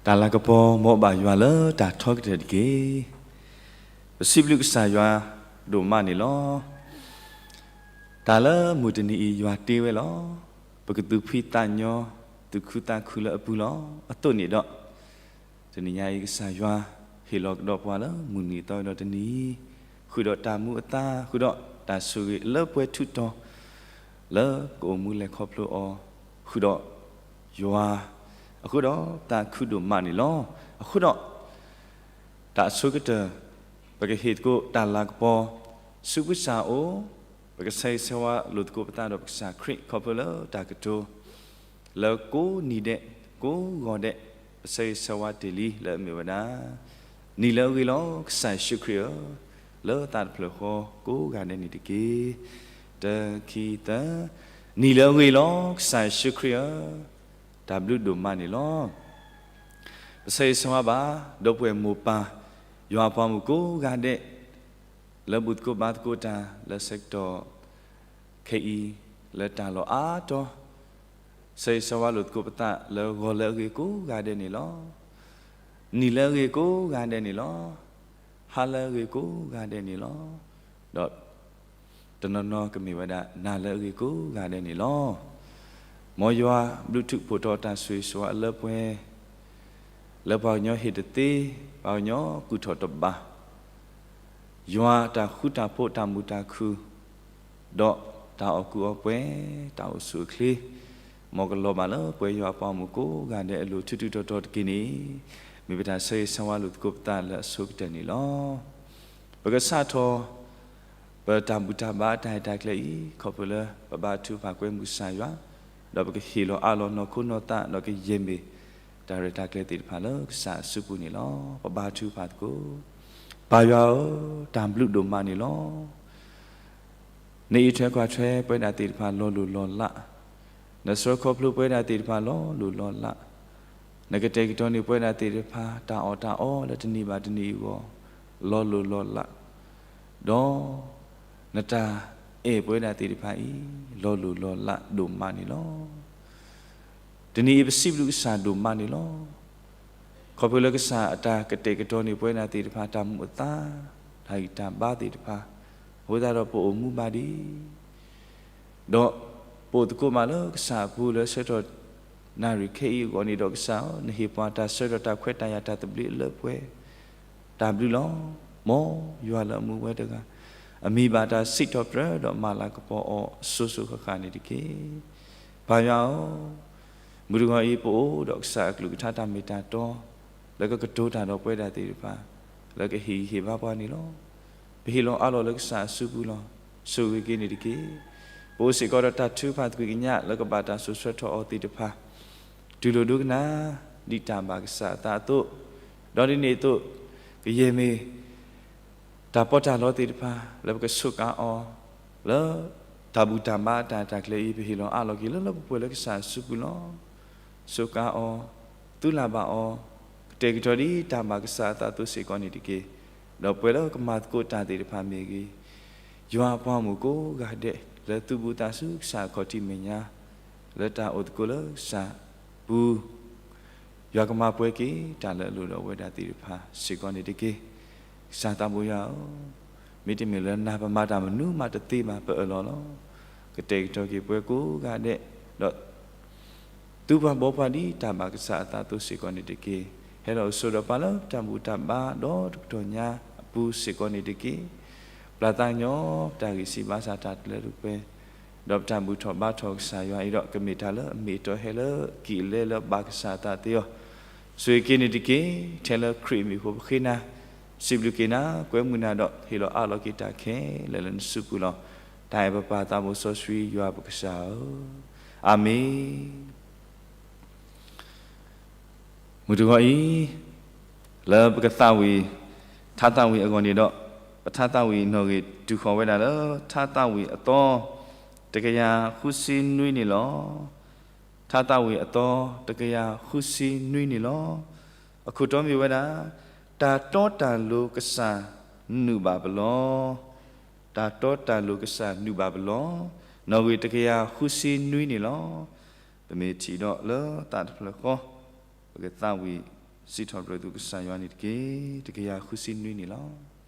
တၢ်လၤကပီၤ မ်ဘၣ်ယွၤလၢတၢ်ထီကတၢၢ်တက့ၢ်. ပစံးဘျုးကစၢ်ယွၤဒိၣ်မးန့ၣ်လီၤ. တၢ်လၢမုၢ်တနံၤအံၤယွၤတ့ဝဲလီၤ. ပကသူၣ်ဖှံသးညီ, သူၣ်ခုသးခုလၢအပူၤလီၤ. အသိးန့ၣ်ဒီး တနံၤညါအံၤကစၢ်ယွၤ ဟ့ၣ်လီၤကဒီးပှၤလၢမုၢ်နံၤအသီဒီးတနံၤအံၤ, ဃုာ်ဒီးတၢ်မူအသါ, ဃုာ်ဒီးတၢ်ဆိၣ်ဂ့ၤလၢပှဲၤထူးတီၤ လၢကအိၣ်မူလဲၤခီဖျိအီၤ, ဃုာ်ဒီးယွၤ, အဃိဒီးသးခုဒိၣ်မးန့ၣ်လီၤ. အဃိဒီး တၢ်အဆိကတၢၢ် ပကဟ့ၣ်သကိးတၢ်လၤကပီၤ ဆူပကစၢ်အအိၣ်, ပကဆၢဂ့ၤဆၢဝါလိာ်သကိးပသးဒီးပကစၢ်ခရံာ် ခီဖျိလၢတၢ်ကတိၤ လၢကိးနံၤဒဲး ကိးဂီၤဒဲး ပဆၢဂ့ၤဆၢဝါတ့ၢ်လံလၢအမ့ၢ်ဝဲဒၣ် နံၤလၢအဂ့ၤလီၤ ကစၢ်ယ့ၣ်ၡူးခရံာ်ဧၢ, လၢသးတဖျၢၣ်ဃီကိးဂၤဒဲးန့ၣ်တက့ၢ်. တၢ ခံ သၢ, နံၤလၢအဂ့ၤလီၤ ကစၢ်ယ့ၣ်ၡူးခရံာ်ဧၢ, တၢ်ဘျုးဒိၣ်မးန့ၣ်လီၤ. ပဆၢဂ့ၤဆၢဝါဘၣ် ဒီပုၢ်ဝဲၢ်မိၢ်ပၢ် ယွၤအပှၤမုၣ်ကိးဂၤဒဲး လၢဘူၣ်သကိးဘါသကိးတၢ် လၢဆၢကတီၢ်ခဲအံၤ လၢတၢ်လီၢ်အါတီၤ ဆၢဂ့ၤဆၢဝါလိာ်သကိးပသး လၢဂီၤလၢအဂ့ၤကိးဂၤဒဲးန့ၣ်လီၤ. နံၤလၢအဂ့ၤကိးဂၤဒဲးန့ၣ်လီၤ. ဟါလၢအဂ့ၤကိးဂၤဒဲးန့ၣ်လီၤ. ဒီး တနီၤနီၤကမ့ၢ်ဝဲဒၣ် နၤလၢအဂ့ၤကိးဂၤဒဲးန့ၣ်လီၤ. မ်ယွၤဘျုးထူးဖှိၣ်ထီၣ်တၢ်ဆိၣ်ဂ့ၤဆိၣ်ဝါအလၢပှဲၤ လၢပှၤကညီဟ့ၣ်တသ့, ပှၤကညီကူၣ်ထီၣ်တဘၣ်, ယွၤတၢ်ဃူတၢ်ဖိးတၢ်မုာ်တၢ်ခုၣ်, ဒီးတၢ်အီၣ်ကူအီပှဲၤ, တၢ်အိၣ်ဆူၣ်အိၣ်ချ့, မ်ကလီၤဘၣ်လၢပှဲၤယွၤအပှၤမုၣ်ကိးဂၤဒဲးအလိၤ ထူးထူးတီၤတီၤတက့ၢ်န့ၣ်, မ့ၢ်ပတၢ်ဆၢဂ့ၤဆၢဝါလိာ်သကိးပသးလၢအဆိကတၢၢ်န့ၣ်လီၤ. ပကစးထီၣ် ပတၢ်ဘူၣ်တၢ်ဘါအတၢ်ရဲၣ်တၢ်ကျဲၤအံၤ ခီဖျိလၢပဘါထုကဖၣ်ကွဲမုာ်ကစၢ်ယွၤ, ဒီးပကဟ့ၣ်လီၤအးလီၤနီၢ်ခိနီၢ်သး ဒီးကယဲၢ်မ့ၢ်တၢ်ရဲၣ်တၢ်ကျဲၤသ့ၣ်တဖၣ်လၢကစၢ်အစုပူၤန့ၣ်လီၤ. ပဘါထုကဖၣ်သကိး, ပၢ်ယွၤဧၢ, တၢ်ဘျုးဒိၣ်မးန့ၣ်လီၤ. နအံးထွဲကွၢ်ထွဲပဝဲဒၣ်သ့ၣ်တဖၣ်လီၤလိၢ်လီၤလး, နဆှၢခီဖျိပဝဲဒၣ်သ့ၣ်တဖၣ်လီၤလိၢ်လီၤလး, နကတဲာ်ကတီၤန့ၢ်ပဝဲဒၣ်သ့ၣ်တဖၣ် တၢ်အီၣ်တၢ်အီလၢတနံၤဘၣ်တနံၤအဂီၢ် လီၤလိၢ်လီၤလး, ဒီး နတၢ်အဲၣ်ပဝဲဒၣ်သ့ၣ်တဖၣ်အံၤ လီၤလိၢ်လီၤလးဒိၣ်မးန့ၣ်လီၤ. တနံၤအံၤပစံးဘျုးကစၢ်ဒိၣ်မးန့ၣ်လီၤ. ခီဖျိလၢကစၢ်အတၢ်ကတဲာ်ကတီၤန့ၢ်ပဝဲဒၣ်သ့ၣ်တဖၣ် တၢ်မူအသါ, တၢ်ဂံၢ်တၢ်ဘါသ့ၣ်တဖၣ်, အဃိသတးဒီးပအိၣ်မူဘၣ်ဒံး ဒီးပအိၣ်သကိးမးလၢကစၢ်အပူၤလၢဆၢကတီၢ်နၣ်ရံၣ်ခဲအံၤအဂီၢ်န့ၣ်ဒီးကစၢ်ဧၢ, နဟ့ၣ်ပှၤတၢ်ဆၢကတီၢ်တၢ်ခွဲးတၢ်ယာ်တၢ်သဘျ့အလၢပှဲၤ, တၢ်ဘျုးလီၤ. မ်ယွၤလၢအမူဝဲတဂၤ, အမံၤဘၣ်တၢ်စံးထီၣ်ပတြၢၤဒီးမၤလၤကပီၤအီၤအစိၤစိၤဃၣ်ဃၣ်န့ၣ်တက့ၢ်. ပၢ်ယွၤဧၢ, မုၢ်တဂီၤအံၤပအိၣ်ဒီးကစၢ်အကလုၢ်ကထါတၢ်မ့ၢ်တၢ်တီ လၢကကတိၤတၢ်ဒီးပဝဲဒၣ်သ့ၣ်တဖၣ်, လၢကဟ့ၣ်ဂံၢ်ဟ့ၣ်ဘါပှၤန့ၣ်လီၤ. ပဟ့ၣ်လီၤအးလီၤလၢကစၢ်အစုပူၤလီၤ. ဆိၣ်ဂ့ၤက့ၤန့ၣ်တက့ၢ်. ပအိၣ်စ့ၢ်ကီးဒီးတၢ်ထုကဖၣ်သကွံာ်ကညးလၢကဘၣ်တၢ်စိာ်ဆှၢထီၣ်အီၤသ့ၣ်တဖၣ်, တူၢ်လိာ်ဒိကနၣ် ဒ်တၢ်ဘၣ်ကစၢ်အသးအသိး, ဒီးဒ်န့ၣ်အသိး ကယဲၢ်မ့ၢ် တၢ်ပီးတၢ်လီသ့ၣ်တဖၣ် လၢပကစူးကါအီၤ, လၢတၢ်ဘူၣ်တၢ်ဘါအတၢ်ရဲၣ်တၢ်ကျဲၤအံၤ ပဟ့ၣ်လီၤအးလီၤက့ၤလၢလၢပှဲၤပှဲၤလၢကစၢ်အစုပူၤလီၤ. စူးကါအီၤ, သူၣ်လၢ်ဘၣ်အီၤ, ကတဲာ်ကတီၤဒ်တၢ်ဘၣ်ကစၢ်အသးအသိးစ့ၢ်ကီးန့ၣ်တက့ၢ်. ဒီးပှဲၤလၢကမၤသကိးတၢ်သ့ၣ်တဖၣ်မ့ၢ်ဂ့ၤ, ယွၤအပှၤမုၣ်ကိးဂၤဒဲး လၢသူၣ်ဘူးသးစူၤကစၢ်အခီၣ်ထံးမဲာ်ညါ, လၢတၢ်အိၣ်သကိးလၢကစၢ်ပူၤ ယွၤကမၤပှဲၤက့ၤတၢ်လၢအလိၣ်ဒီးဝဲဒၣ်သ့ၣ်တဖၣ်စ့ၢ်ကီးန့ၣ်တက့ၢ်. ကစၢ်သးဘိယွၤဧၢ, မ့တမ့ၢ်လၢနၤပမၤတၢ်မနုၤမးတသ့ဘၣ် ပအၢၣ်လီၤလီၤ. ကတဲာ်ကတီၤက့ၤပှၤကိးဂၤဒဲး, ဒီး သူပှၤဘီပှၤဒ်တၢ်ဘၣ်ကစၢ်အသးအသိးစ့ၢ်ကီးန့ၣ်တက့ၢ်. ဟဲလီၤအိၣ်ဆိးဒီးပှၤလၢပတၢ်ဘူၣ်တၢ်ဘါဒီတကတီၢ်ညါအပူၤစ့ၢ်ကီးန့ၣ်တက့ၢ်. ပျၢ်သးကညီၤပတၢ်ဂံၢ်စၢ်ဘါစၢ်တၢ်တလၢတပှဲၤ, ဒီးပတၢ်ဘူၣ်ထီၣ်ဘါထီၣ်ကစၢ်ယွၤအံၤဒီး ကမ့ၢ်တၢ်လၢအမ့ၢ်အတီဟဲလၢကံၢ်အလဲလၢအဘၣ်ကစၢ်အသးသ့အီၤ, ဆိၣ်ဂ့ၤက့ၤန့ၣ်တက့ၢ်. ထဲလၢခရံာ်အမံၤအဃိပဃ့နၤ, စံးဘျုးက့ၤနၤ, ကွဲမုာ်နၤဒီး ဟ့ၣ်လီၤအးလီၤက့ၤတၢ်ခဲလၢာ်လၢနစုပူၤလီၤ. တၢ်အဲၣ်ပပၢ်သးဘိစီဆှံယွၤပကစၢ်ဧၢ, အၤမ့ၣ်. မုၢ်တဂီၤအံၤ လၢပကသးဝံၣ် ထါသးဝံၣ်အဂီၢ်န့ၣ်ဒီး ပထါသးဝံၣ်နီၣ်ဂံၢ်တုၤဃီၤဝဲဒၣ်လၢ ထါသးဝံၣ်အသီ တကယၤဃုဆံနွံန့ၣ်လီၤ. ထါသးဝံၣ်အသီ တကယၤဃုဆံနွံန့ၣ်လီၤ. အခိၣ်တီမ့ၢ်ဝဲဒၣ် တၢ်တီတၢ်လိၤကစၢ်နုာ်ဘၣ်ပလီၢ်, တၢ်တီတၢ်လိၤကစၢ်နုာ်ဘၣ်ပလီၢ်, နီၣ်ဂံၢ်တကယၤဃုဆံနွံန့ၣ်လီၤ. ပမ့ၢ်ထံၣ်ဒီးလၢသးတဖျၢၣ်ဃီ ပကသးဝံၣ် စံးထီၣ်ပတြၢၤသုကစၢ်ယွၤန့ၣ်တက့ၢ်. တကယၤဃုဆံနွံန့ၣ်လီၤ.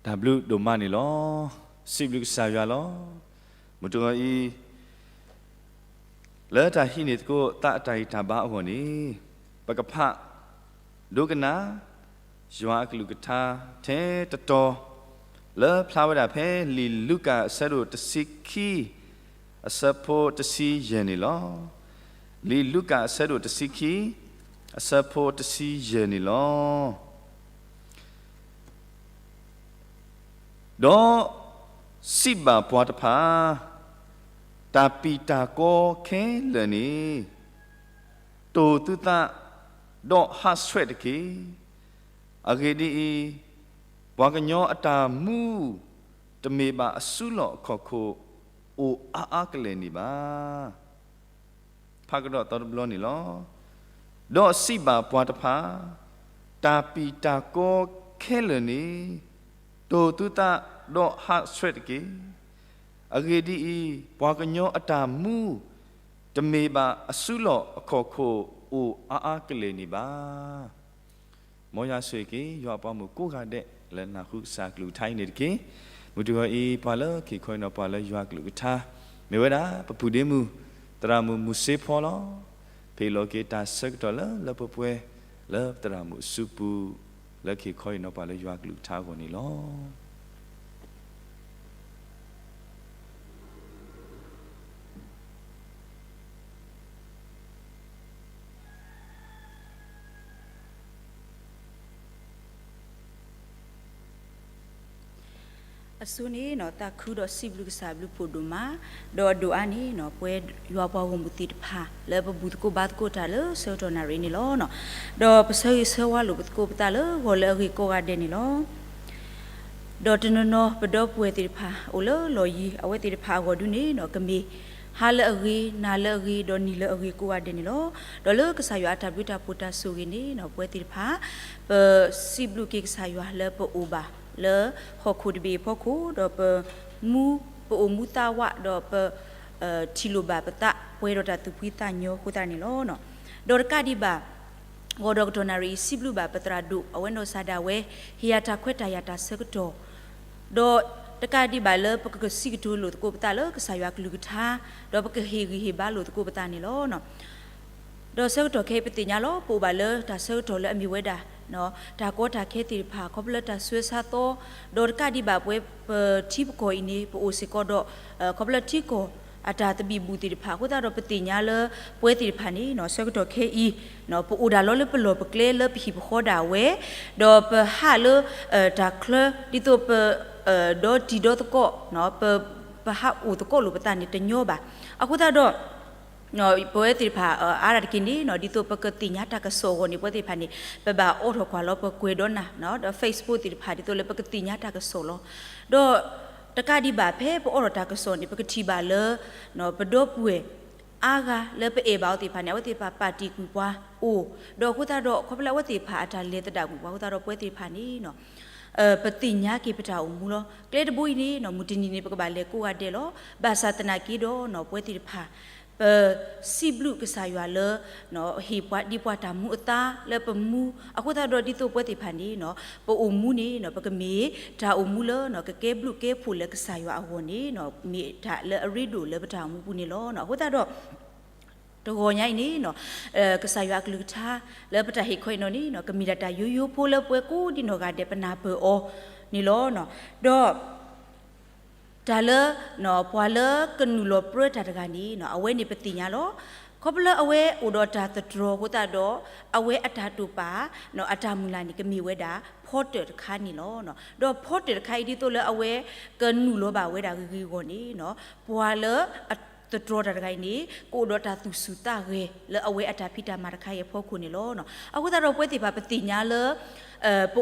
တၢ်ဘျုးဒိၣ်မးန့ၣ်လီၤ. စံးဘျုးကစၢ်ယွၤလီၤ. မုၢ်တဂီၤအံၤ လၢတၢ်ဟံးန့ၢ်သကိးသးအတၢ်ဂံၢ်တၢ်ဘါအဂီၢ်န့ၣ် ပကဖးဒိကနၣ် ယွၤအကလုၢ်ကထါထဲတတီၤ လၢဖျါဝဲဒၣ်ဖဲလံာ်လူၤကၣ်အဆၢဒိၣ်တဆံခံ အဆၢဖိတဆံယဲၢ်န့ၣ်လီၤ. လံာ်လူၤကၣ်အဆၢဒိၣ်တဆံခံ အဆၢဖိတဆံယဲၢ်န့ၣ်လီၤ. ဒီးစံးဘၣ်ပှၤတဖၣ်, တၢ်ပျံၤတၢ်ကီခဲလၢာ်န့ၣ် တိၢ်သုသး, ဒီးဟးဆှဲးတက့ၢ်. အဂ့ၢ်ဒ်အံၤ, ပှၤကညီအတၢ်မူ တမ့ၢ်ဘၣ်အစုလီၢ်အခီၣ်ခိၣ် အိၣ်အါအါကလဲာ်န့ၣ်ဘၣ်. ဖးကဒီးသီတဘျီန့ၣ်လီၤ. ဒီးစံးဘၣ်ပှၤတဖၣ်, တၢ်ပျံၤတၢ်ကီခဲလၢာ်န့ၣ် တိၢ်သုသး, ဒီးဟးဆှဲးတက့ၢ်. အဂ့ၢ်ဒ်အံၤ, ပှၤကညီအတၢ်မူ တမ့ၢ်ဘၣ်အစုလီၢ်အခီၣ်ခိၣ် အိၣ်အါအါကလဲာ်န့ၣ်ဘၣ်. မ်ယွၤဆိၣ်ဂ့ၤက့ၤ ယွၤအပှၤမုၣ်ကိးဂၤဒဲး လၢနၢ်ဟူကစၢ်အကလုၢ်ကထါအံၤန့ၣ်တက့ၢ်. မုၢ်တဂီၤအံၤ ပှၤလၢက့ၤခီအံၤနီၤ ပှၤလၢယွၤအကလုၢ်ကထါ မ့ၢ်ဝဲဒၣ် ပပုၢ်ဒ့မုၣ် သရၣ်မုၣ်မုၢ်စ့ဖီလီၤ. ဖဲအံၤလီၤက့ၤတၢ်ဆၢကတီၢ်လၢလၢပှဲၤပှဲၤ လၢသရၣ်မုၣ်အစုပူၤ လၢက့ၤခီအံၤနီၤ ပှၤလၢယွၤအကလုၢ်ကထါအဂီၢ်န့ၣ်လီၤ. တၢ် အဆိန့ၣ် သးခုဒီးစံးဘျုးကစၢ်ဘျုးဖှိၣ်ဒိၣ်မး, ဒီးအဒိၣ်အါန့ၣ် ပဝဲယွၤပှၤဂီၢ်မုၢ်သ့ၣ်တဖၣ် လၢပဘူၣ်သကိးဘါသကိးတၢ်လၢဆၢကတီၢ်နၣ်ရံၣ်န့ၣ်လီၤ. ဒီးပဆၢဂ့ၤဆၢဝါလိာ်ပသကိးပသးလၢဂီၤလၢအဂ့ၤကိးဂၤဒဲးန့ၣ်လီၤ. ဒီးတနီၤနီၤပဒီပုၢ်ဝဲၢ်သ့ၣ်တဖၣ်အိၣ်လၢလီၢ်ယံၤ အဝဲသ့ၣ်တဖၣ်အဂီၢ်ဒုန့ၣ် ကမ့ၢ်ဟါလၢအဂ့ၤ, နၤလၢအဂ့ၤ, ဒီးနံၤလၢအဂ့ၤကိးဂၤဒဲးန့ၣ်လီၤ. ဒီးလၢကစၢ်ယွၤအတၢ်ဘျုးတၢ်ဖှိၣ်တၢ်ဆိၣ်ဂ့ၤန့ၣ် ပဝဲသ့ၣ်တဖၣ် ပစံးဘျုးက့ၤကစၢ်ယွၤလၢပအိၣ်ဘၣ်လၢဟီၣ်ခိၣ်တဘ့ၣ်အဖီခိၣ်, ဒီးပမူ ပအိၣ်မူသးဝး, ဒီးပ ထံၣ်လိာ်ဘၣ်ပသး ပှဲၤဒီးတၢ်သူၣ်ဖှံသးညီအဃိသတးန့ၣ်လီၤ. ဒီးတကးဒံးဘၣ် ဂီၤဒီးကတီၢ်နၣ်ရံၣ်အံၤ စံးဘျုးဘၣ်ပသရၣ်ဒိၣ် အဝဲနီၢ်ကစၢ်ဒၣ်ဝဲ ဟ့ၣ်ယၤတၢ်ခွဲးတၢ်ယာ်တၢ်ဆၢကတီၢ်, ဒီးတကးဒံးဘၣ်လၢပကကစံးကတိၤလိာ်သကိးပသးလၢကစၢ်ယွၤကလုၢ်ကထါ, ဒီးပကဟ့ၣ်ဂံၢ်ဟ့ၣ်ဘါလိာ်သကိးပသးန့ၣ်လီၤ. ဒီးဆၢကတီၢ်ခဲအံၤပသ့ၣ်ညါလီၤ ပအိၣ်ဘၣ်လၢတၢ်ဆၢကတီၢ်လၢအမ့ၢ်ဝဲဒၣ် တၢ်ကီတၢ်ခဲသ့ၣ်တဖၣ် ခီဖျိလၢတၢ်ဆှၢဆါသီ, ဒီးတကးဒံးဘၣ်ပဝဲပထံပကီၢ်အံၤန့ၣ် ပအိၣ်စ့ၢ်ကီးဒီး ခီဖျိလၢထံကီၢ်အတၢ်သဘံၣ်ဘုၣ်သ့ၣ်တဖၣ်အဃိသတးဒီး ပသ့ၣ်ညါလၢပဝဲသ့ၣ်တဖၣ်န့ၣ် ဆၢကတီၢ်ခဲအံၤ ပအိၣ်ဒၣ်လီၤလၢပလီၢ်ပကျဲလၢပဟံၣ်ပဃီဒၣ်ဝဲ, ဒီးပဟးလၢ တၢ်ချၢ ဒ်သိးပ ဒီတံၤဒီသကိး ပ ပဟးအိၣ်သကိးလိာ်ပသးန့ၣ်တညီဘၣ်. အဃိသတးဒီး ပဝဲသ့ၣ်တဖၣ် အါဒၣ်တက့ၢ်န့ၣ် ဒ်သိးပကသ့ၣ်ညါတၢ်ကစီၣ်အဂီၢ်န့ၣ် ပဝဲသ့ၣ်တဖၣ်န့ၣ် ပဘၣ်အိးထီၣ်ကွၢ်လီၤပကွဲးဒီးနၤ ဒီး Facebook သ့ၣ်တဖၣ် ဒ်သိးလၢပကသ့ၣ်ညါတၢ်ကစီၣ်လီၤ. ဒီးတကးဒံးဘၣ်ဖဲပအိးထီၣ်တၢ်ကစီၣ်န့ၣ် ပကထံၣ်ဘၣ်လၢ ပဒီပုၢ်ဝဲၢ်အါဂၤလၢပအဲၣ်ဘၣ်အီၤသ့ၣ်တဖၣ်န့ၣ် အဝဲသ့ၣ်တဖၣ်ပာ်တ့ၢ်ကွံာ်ပှၤအိၣ်, ဒီးအဃိသတးဒီး ခီဖျိလၢအဝဲသ့ၣ်တဖၣ်အတၢ်လဲၤသဒၣ်ကွံာ်ပှၤအဃိသတးဒီး ပဝဲသ့ၣ်တဖၣ်န့ၣ် ပသ့ၣ်ညါက့ၤပတၢ်အိၣ်မူလီၤ. ကျဲတဘိအံၤန့ၣ် မုၢ်တနံၤန့ၣ် ပကဘၣ်လဲၤကိးဂၤဒဲးလီၤ. ဘၣ်ဆၣ်သနာ်က့ဒီး ပဝဲသ့ၣ်တဖၣ် ပစံးဘျုးကစၢ်ယွၤလၢ ဟ့ၣ်ပှၤဒ်ပှၤတၢ်မူအသါလၢပမူ, အဃိသတးဒီးဒ်သိးပဝဲသ့ၣ်တဖၣ်န့ၣ် ပအိၣ်မူန့ၣ် ပကမ့ၢ်တၢ်အိၣ်မူလၢ ကကဲဘျုးကဲဖှိၣ်လၢကစၢ်ယွၤအဂီၢ်န့ၣ် မ့ၢ်တၢ်လၢအရ့ဒိၣ်လၢပတၢ်အိၣ်မူပူၤန့ၣ်လီၤ. အဃိသတးဒီး တဂီၤညါအံၤန့ၣ် ကစၢ်ယွၤအကလုၢ်ကထါ လၢပတၢ်ဟ့ၣ်ခီအံၤန့ၣ် ကမ့ၢ်ဒၣ်တၢ်ယိယိဖိလၢပဝဲကိးဒံနီၢ်ဂၤဒဲးပနၢ်ပၢၢ်အီၤန့ၣ်လီၤ. ဒီး တၢ်လၢ ပှၤလၢကနုာ်လီၤပြၢတၢ်တဂၤန့ၣ် အဝဲန့ၣ်ပသ့ၣ်ညါလီၤ. ခီဖျိလၢအဝဲအိၣ်ဒီးတၢ်သတြီၤအဃိသတးဒီး အဝဲအတၢ်တိာ်ပာ် အတၢ်မုၢ်လၢ်န့ၣ် ကမ့ၢ်ဝဲဒၣ် ဖီတၢၣ်တခါန့ၣ်လီၤ. ဒီးဖီတၢၣ်တခါအံၤ ဒ်သိးလၢအဝဲကနုာ်လီၤဘၣ်ဝဲဒၣ်ဂ့ၤဂ့ၤအဂီၢ်န့ၣ် ပှၤလၢအသတြီၤတၢ်တဂၤအံၤန့ၣ် ကအိၣ်ဒီးတၢ်သူၣ်ဆူၣ်သးဂဲၤလၢအဝဲအတၢ်ဖံးတၢ်မၤတခါအံၤအဖီခိၣ်န့ၣ်လီၤ. အဃိသတးဒီးပဝဲသ့ၣ်တဖၣ်ပသ့ၣ်ညါလၢ ပ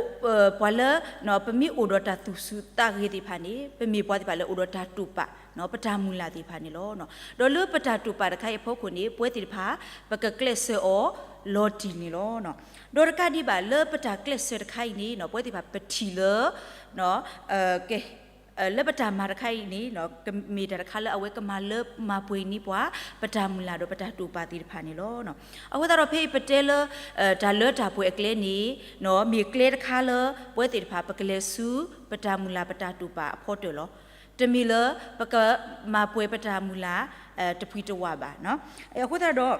ပှၤလၢ ပမ့ၢ်အိၣ်ဒီးတၢ်သူၣ်ဆူၣ်သးဂဲၤသ့ၣ်တဖၣ်န့ၣ် ပမ့ၢ်ပှၤသ့ၣ်တဖၣ်လၢအိၣ်ဒီးတၢ်တိာ်ပာ် ပတၢ်မုၢ်လၢ်သ့ၣ်တဖၣ်န့ၣ်လီၤ. ဒီးလၢပတၢ်တိာ်ပာ်တခါအံၤအဖီခိၣ်န့ၣ် ပဝဲသ့ၣ်တဖၣ် ပကကျဲးစၢးအီၤလီၤတံၢ်န့ၣ်လီၤ. ဒီးတကးဒံးဘၣ်လၢပတၢ်ကျဲးစၢးတခါအံၤန့ၣ် ပဝဲသ့ၣ်တဖၣ်ပထံၣ်လၢ ကဲ လၢပတၢ်မၤတခါအံၤန့ၣ် ကမ့ၢ်တၢ်တခါလၢအဝဲကမၤလၢမၤပှဲၤန့ၢ်ပှၤ ပတၢ်မုၢ်လၢ်ဒီးပတၢ်တိာ်ပာ်သ့ၣ်တဖၣ်န့ၣ်လီၤ. အဃိသတးဒီးဖဲအံၤပတဲလၢ တၢ်လၢတၢ်ပှဲၤအကျဲန့ၣ် မ့ၢ်ကျဲတခါလၢ ပဝဲသ့ၣ်တဖၣ်ပကလဲၤဆူ ပတၢ်မုၢ်လၢ်ပတၢ်တိာ်ပာ်အဖီတၢၣ်လီၤ. တမ့ၢ်လၢ ပကမၤပှဲၤပတၢ်မုၢ်လၢ် တပှံၤတဝးဘၣ်. အဃိသတးဒီး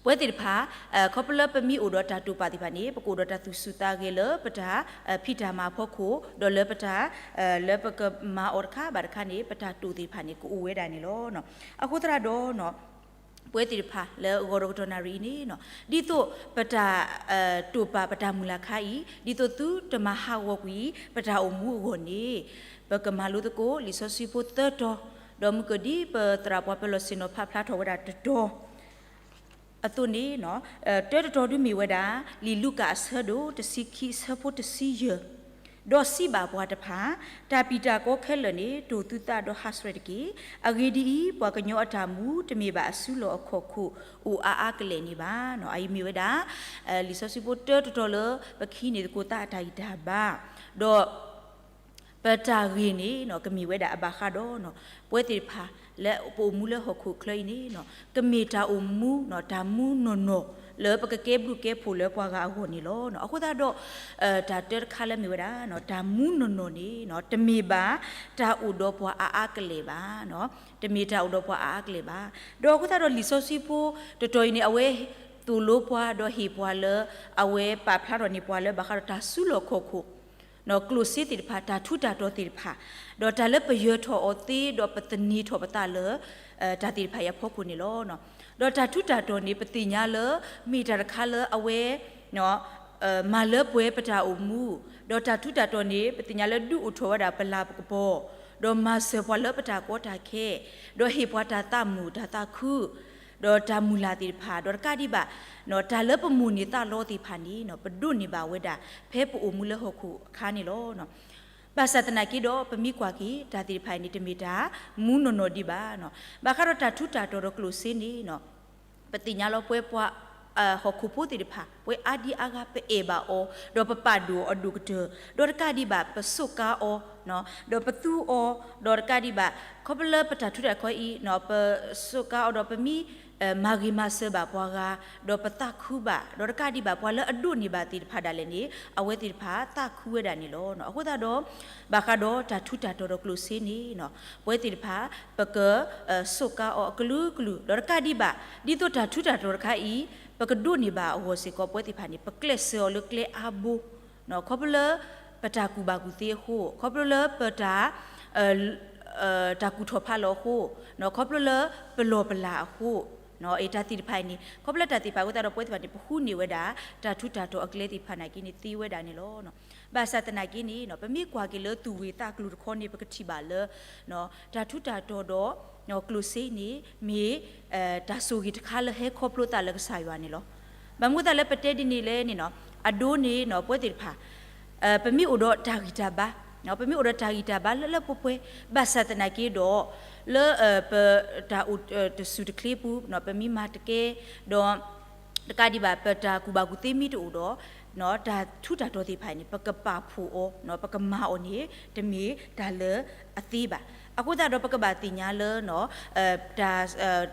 ပဝဲသ့ၣ်တဖၣ် ခီဖျိလၢပမ့ၢ်အိၣ်ဒီးတၢ်တိာ်ပာ်သ့ၣ်တဖၣ်န့ၣ် ပကအိၣ်ဒီးတၢ်သူၣ်ဆူၣ်သးဂဲၤလၢပတၢ်ဖံးတၢ်မၤအဖီခိၣ် ဒီးလၢပတၢ် လၢပကမၤအီၤတခါဘၣ်တခါန့ၣ် ပတၢ်တိာ်သ့ၣ်တဖၣ်န့ၣ် ကအိၣ်ဝဲဒၣ်န့ၣ်လီၤ. အဃိသတးဒီး ပဝဲသ့ၣ်တဖၣ်လၢဂီၤဒီးကတီၢ်နၣ်ရံၣ်အံၤန့ၣ် ဒ်သိးပတၢ် တိာ်ပာ်ပတၢ်မုၢ်လၢ်ခါအံၤ ဒ်သိးသုတမၤဟးဂီၤကွံာ် ပတၢ်အိၣ်မူအဂီၢ်န့ၣ် ပကမၤလိသကိးလံာ်စီဆှံဖိသၢတီၤ, ဒီးမုၢ်ကဒံပသရၣ်ပှၤပၢၤလီၢ်ဆ့ၣ်နီၤဖးဖျါထီၣ်ဝဲဒၣ်တတီၤ အသိးန့ၣ် တၢတတီၤဒုမ့ၢ်ဝဲဒၣ် လံာ်လူၤကၣ်အဆၢဒိၣ်တဆံခံအဆၢဖိတဆံယဲၢ်, ဒီးစံးဘၣ်ပှၤတဖၣ်, တၢ်ပံာ်တၢ်ကီခဲလၢာ်န့ၣ် တိာ်သုသးဒီးဟးဆှဲးတက့ၢ်. အဂ့ၢ်ဒ်အံၤ, ပှၤကညီအတၢ်မူ တမ့ၢ်ဘၣ်အစုလီၢ်အခီၣ်ခိၣ်အိၣ်အါအါကလဲာ်န့ၣ်ဘၣ်. အအံၤမ့ၢ်ဝဲဒၣ် လံာ်စီဆှံဖိတၢတတီၤလၢ ပကဟံးန့ၢ်သကိးသးအတၢ်ဂံၢ်တၢ်ဘါ, ဒီး ပတၢ်ဂ့ၢ်န့ၣ် ကမ့ၢ်ဝဲဒၣ်အဘၣ်ဃးဒီး ပဝဲသ့ၣ်တဖၣ် လၢပအိၣ်မူလၢဟီၣ်ခိၣ်ချၢအံၤန့ၣ် ကမ့ၢ်တၢ်အိၣ်မူ တၢ်မူနီၢ်နီၢ် လၢပကကဲဘျုးကဲဖှိၣ်လၢပှၤဂၤအဂီၢ်န့ၣ်လီၤ. အဃိသတးဒီး တၢ်တၢတခါလၢမ့ၢ်ဝဲဒၣ် တၢ်မူနီၢ်နီၢ်န့ၣ် တမ့ၢ်ဘၣ်တၢ်အိၣ်ဒီးပှၤအါအါကလဲာ်ဘၣ်. တမ့ၢ်တၢ်အိၣ်ဒီးပှၤအါအါကလဲာ်ဘၣ်. ဒီးအဃိသတးဒီးလံာ်စီဆှံဖိတတီၤအံၤန့ၣ် အဝဲသိၣ်လိပှၤဒီးဟ့ၣ်ပှၤလၢ အဝဲပာ်ဖျါထီၣ်န့ၢ်ပှၤလၢဘၣ်ဃးဒီးတၢ်စုလီၢ်ခီၣ်ခိၣ် ကျိၣ်စ့သ့ၣ်တဖၣ် တၢ်ထူးတၢ်တီၤသ့ၣ်တဖၣ်, ဒီးတၢ်လၢပယၢၤထီၣ်အီၤသ့ ဒီးပသန့ၤထီၣ်ပသးလၢ တၢ်သ့ၣ်တဖၣ်အံၤအဖီခိၣ်န့ၣ်လီၤ. ဒီးတၢ်ထူးတၢ်တီၤန့ၣ် ပသ့ၣ်ညါလၢ မ့ၢ်တၢ်တခါလၢအဝဲ အ မၤလၢပှဲၤပတၢ်အိၣ်မူ, ဒီးတၢ်ထူးတၢ်တီၤန့ၣ် ပသ့ၣ်ညါလၢဒုးအိၣ်ထီၣ်ဝဲဒၣ်ပလၤပကပီၤ, ဒီးမၤစၢၤပှၤလၢပတၢ်ကီတၢ်ခဲ, ဒီးဟ့ၣ်ပှၤတၢ်သးမုာ်တၢ်သးခု, ဒီးတၢ်မုၢ်လၢ်သ့ၣ်တဖၣ်, ဒီးတကးဒံးဘၣ် တၢ်လၢပမိၣ်န့ၢ်သးလီသ့ၣ်တဖၣ်န့ၣ် ပဒိးန့ၢ်ဘၣ်ဝဲဒၣ် ဖဲပအိၣ်မူလၢဟီၣ်ခိၣ်အခါန့ၣ်လီၤ. ဘၣ်ဆၣ်သနာ်က့ဒီး ပမ့ၢ်ကွၢ်က့ၤတၢ်သ့ၣ်တဖၣ်အံၤန့ၣ် တမ့ၢ်တၢ်မူနီၢ်နီၢ်ဒံးဘၣ်. ဘၣ်ဃးဒီးတၢ်ထူးတၢ်တီၤဒီးကျိၣ်စ့န့ၣ် ပသ့ၣ်ညါလီၤပှဲၤပှၤ ဟီၣ်ခိၣ်ဖိသ့ၣ်တဖၣ် ပှဲၤအါဒံအါဂၤ ပအဲၣ်ဘၣ်အီၤ, ဒီးပပာ်ဒိၣ်အီၤအဒိၣ်ကတၢၢ်, ဒီးတကးဒံးဘၣ် ပစူးကါအီၤ, ဒီးပသူအီၤ, ဒီးတကးဒံးဘၣ် ခီဖျိလၢပတၢ်ထူးတၢ်တီၤအံၤ ပစူးကါအီၤဒီးပမ့ၢ် မၤဂ့ၤမၤစၢၤဘၣ်ပှၤဂၤ, ဒီးပသးခုဘၣ်, ဒီးတကးဒံးဘၣ် ပှၤလၢအဒိးန့ၢ်ဘၣ်သ့ၣ်တဖၣ်ဒၣ်လဲာ်န့ၣ် အဝဲသ့ၣ်တဖၣ်သးခုဝဲဒၣ်န့ၣ်လီၤ. အဃိသတးဒီး ဘၣ်ဃးဒီးတၢ်ထူးတၢ်တီၤဒီးကျိၣ်စ့န့ၣ် ပဝဲသ့ၣ်တဖၣ် ပက စူးကါအီၤအကလုာ်ကလုာ်, ဒီးတကးဒံးဘၣ် ဒ်သိးတၢ်ထူးတၢ်တီၤတခါအံၤ ပကဒိးန့ၢ်ဘၣ်အဂီၢ်စ့ၢ်ကီး ပဝဲသ့ၣ်တဖၣ်န့ၣ် ပကျဲးစၢးအီၤလၢကျဲအါဘိ, ခီဖျိလၢ ပတၢ်ကူၣ်ဘၣ်ကူၣ်သ့အဃိ, ခီဖျိလၢပတၢ် တၢ်ကူၣ်ထီၣ်ဖးလီၤအဃိ, ခီဖျိလၢပလီၢ်ပလၤအဃိ, တၢ်သ့ၣ်တဖၣ်အံၤန့ၣ် ခီဖျိလၢတၢ်သ့ၣ်တဖၣ်အဃိသတးဒီး ပဝဲသ့ၣ်တဖၣ်န့ၣ် ပဃုန့ၢ်ဝဲဒၣ် တၢ်ထူးတၢ်တီၤအကျဲသ့ၣ်တဖၣ်နာ်က့န့ၣ်သ့ဝဲဒၣ်န့ၣ်လီၤ. ဘၣ်ဆၣ်သနာ်က့န့ၣ် ပမ့ၢ်ကွၢ်က့ၤလၢသူၣ်ဂ့ၢ်သးကျိၤတခီန့ၣ် ပကထံၣ်ဘၣ်လၢ တၢ်ထူးတၢ်တီၤဒီး ကျိၣ်စ့န့ၣ် မ့ၢ် တၢ်ဆိၣ်ဂ့ၤတခါလၢဟဲခီဖျိသးလၢကစၢ်ယွၤန့ၣ်လီၤ. ဘၣ်မနုၤအဃိသတးလၢပတဲဒ်န့ၣ်လဲၣ်န့ၣ် အဒိန့ၣ် ပဝဲသ့ၣ်တဖၣ် ပမ့ၢ်အိၣ်ဒီးတၢ်ဂံၢ်တၢ်ဘါ, ပမ့ၢ်အိၣ်ဒီးတၢ်ဂံၢ်တၢ်ဘါလၢလၢပှဲၤပှဲၤ, ဘၣ်ဆၣ်သနာ်က့ဒီး လၢ ပတၢ်အိၣ်တဆူၣ်တချ့ပူၤ ပမ့ၢ်မၤတကဲ ဒီး တကးဒံးဘၣ် ပတၢ်ကူၣ်ဘၣ်ကူၣ်သ့မ့ၢ်တအိၣ်ဒီး တၢ်ထူးတၢ်တီၤသ့ၣ်တဖၣ်အံၤန့ၣ် ပကပာ်ဖှိၣ်အီၤ ပကမၤအီၤန့ၣ် တမ့ၢ်တၢ်လၢအသ့ဘၣ်. အဃိသတးဒီး ပကဘၣ်သ့ၣ်ညါလၢ တၢ်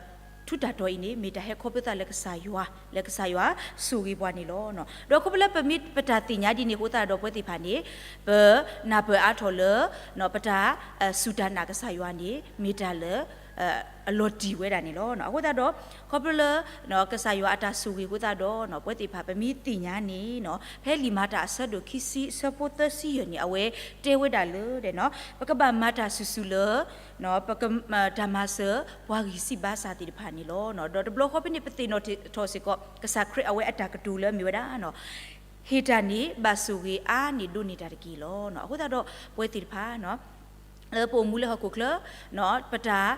ထူးတၢ်တီၤအံၤန့ၣ် မ့ၢ်တၢ်ဟဲခီဖျိသးလၢကစၢ်ယွၤ, လၢကစၢ်ယွၤဆိၣ်ဂ့ၤပှၤန့ၣ်လီၤ. ဒီးခီဖျိလၢပမ့ၢ်ပတၢ်သ့ၣ်ညါဒ်န့ၣ်အဃိသတးဒီး ပဝဲသ့ၣ်တဖၣ်န့ၣ် ပနၢ်ပၢၢ်အါထီၣ်လၢ ပတၢ်စူၢ်တၢ်နာ်ကစၢ်ယွၤန့ၣ် မ့ၢ်တၢ်လၢ အလီၤတံၢ်ဝဲဒၣ်န့ၣ်လီၤ. အဃိသတးဒီး ခီဖျိလၢ ကစၢ်ယွၤအတၢ်ဆိၣ်ဂ့ၤအဃိသတးဒီး ပဝဲသ့ၣ်တဖၣ်ပမ့ၢ်သ့ၣ်ညါန့ၣ် ဖဲလံာ်မၤတၢ်အဆၢဒိၣ်ခံဆံအဆၢဖိသၢဆံယဲၢ်န့ၣ် အဝဲတဲဝဲဒၣ်လၢ ပကဘၣ်မၤတၢ်ဆူၣ်ဆူၣ်လၢ ပက တၢ်မၤစၢၤပှၤဂံၢ်စၢ်ဘါစၢ်သ့ၣ်တဖၣ်န့ၣ်လီၤ. ဒီးတဘျီဃီဖဲန့ၣ် ပသ့ၣ်နီၣ်ထီၣ်စ့ၢ်ကီး ကစၢ်ခရံာ်အဝဲအတၢ်ကတိၤလၢအမ့ၢ်ဝဲဒၣ် ဟ့ၣ်တၢ်န့ၣ်ဘၣ်ဆိၣ်ဂ့ၤအါန့ၢ်ဒိးန့ၢ်တၢ်တက့ၢ်လီၤ. အဃိသတးဒီး ပဝဲသ့ၣ်တဖၣ် လၢပအိၣ်မူလၢဟီၣ်ခိၣ်ချၢ ပတၢ်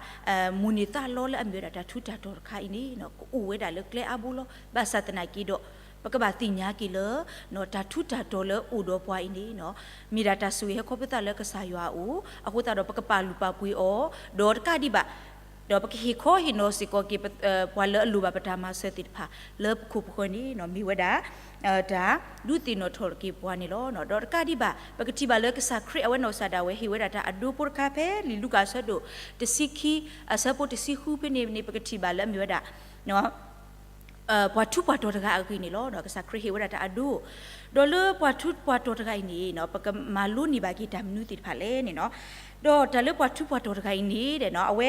မိၣ်န့ၢ်သးလီလၢအမ့ၢ်ဝဲဒၣ်တၢ်ထူးတၢ်တီၤတခါအံၤန့ၣ် ကအိၣ်ဝဲဒၣ်လၢကျဲအါဘိလီၤ. ဘၣ်ဆၣ်သနာ်က့ဒီး ပကဘၣ်သ့ၣ်ညါက့ၤလၢ တၢ်ထူးတၢ်တီၤလၢအိၣ်ဒီးပှၤအံၤန့ၣ် မ့ၢ်ဒၣ်တၢ်ဆိၣ်ဂ့ၤဟဲခီဖျိသးလၢကစၢ်ယွၤအအိၣ်, အဃိသတးဒီး ပကပာ်လုၢ်ပာ်ပှ့ၤအီၤ, ဒီးတကးဒံးဘၣ် ဒီးပကဟ့ၣ်ခီဟ့ၣ်နီၤစ့ၢ်ကီးက့ၤ ပှၤလၢအလိၣ်ဘၣ်ပတၢ်မၤစၢၤသ့ၣ်တဖၣ် လၢပခိၣ်ပဃၢၤန့ၣ် မ့ၢ်ဝဲဒၣ် တၢ်ဒုးသ့ၣ်နီၣ်ထီၣ်က့ၤပှၤန့ၣ်လီၤ. ဒီးတကးဒံးဘၣ် ပကထံၣ်ဘၣ်လၢကစၢ်ခရံာ်အဝဲနီၢ်ကစၢ်ဒၣ်ဝဲ ဟ့ၣ်ဝဲဒၣ်တၢ်အဒိဖိတခါဖဲလံာ်လူၤကၣ်အဆၢဒိၣ်တဆံခံ အဆၢဖိတဆံဃုဖဲန့ၣ်န့ၣ် ပကထံၣ်ဘၣ်လၢအမ့ၢ်ဝဲဒၣ် ပှၤထူးပှၤတီၤတဂၤအဂ့ၢ်န့ၣ်လီၤ. ကစၢ်ခရံာ်ဟ့ၣ်ဝဲဒၣ်တၢ်အဒိ, ဒီးလၢပှၤထူးပှၤတီၤတဂၤအံၤန့ၣ် ပကမၤလိန့ၢ်ဘၣ်က့ၤတၢ်မနုၤသ့ၣ်တဖၣ်လဲၣ်န့ၣ်, ဒီးတၢ်လၢပှၤထူးပှၤတီၤတဂၤအံၤန့ၣ် အဝဲ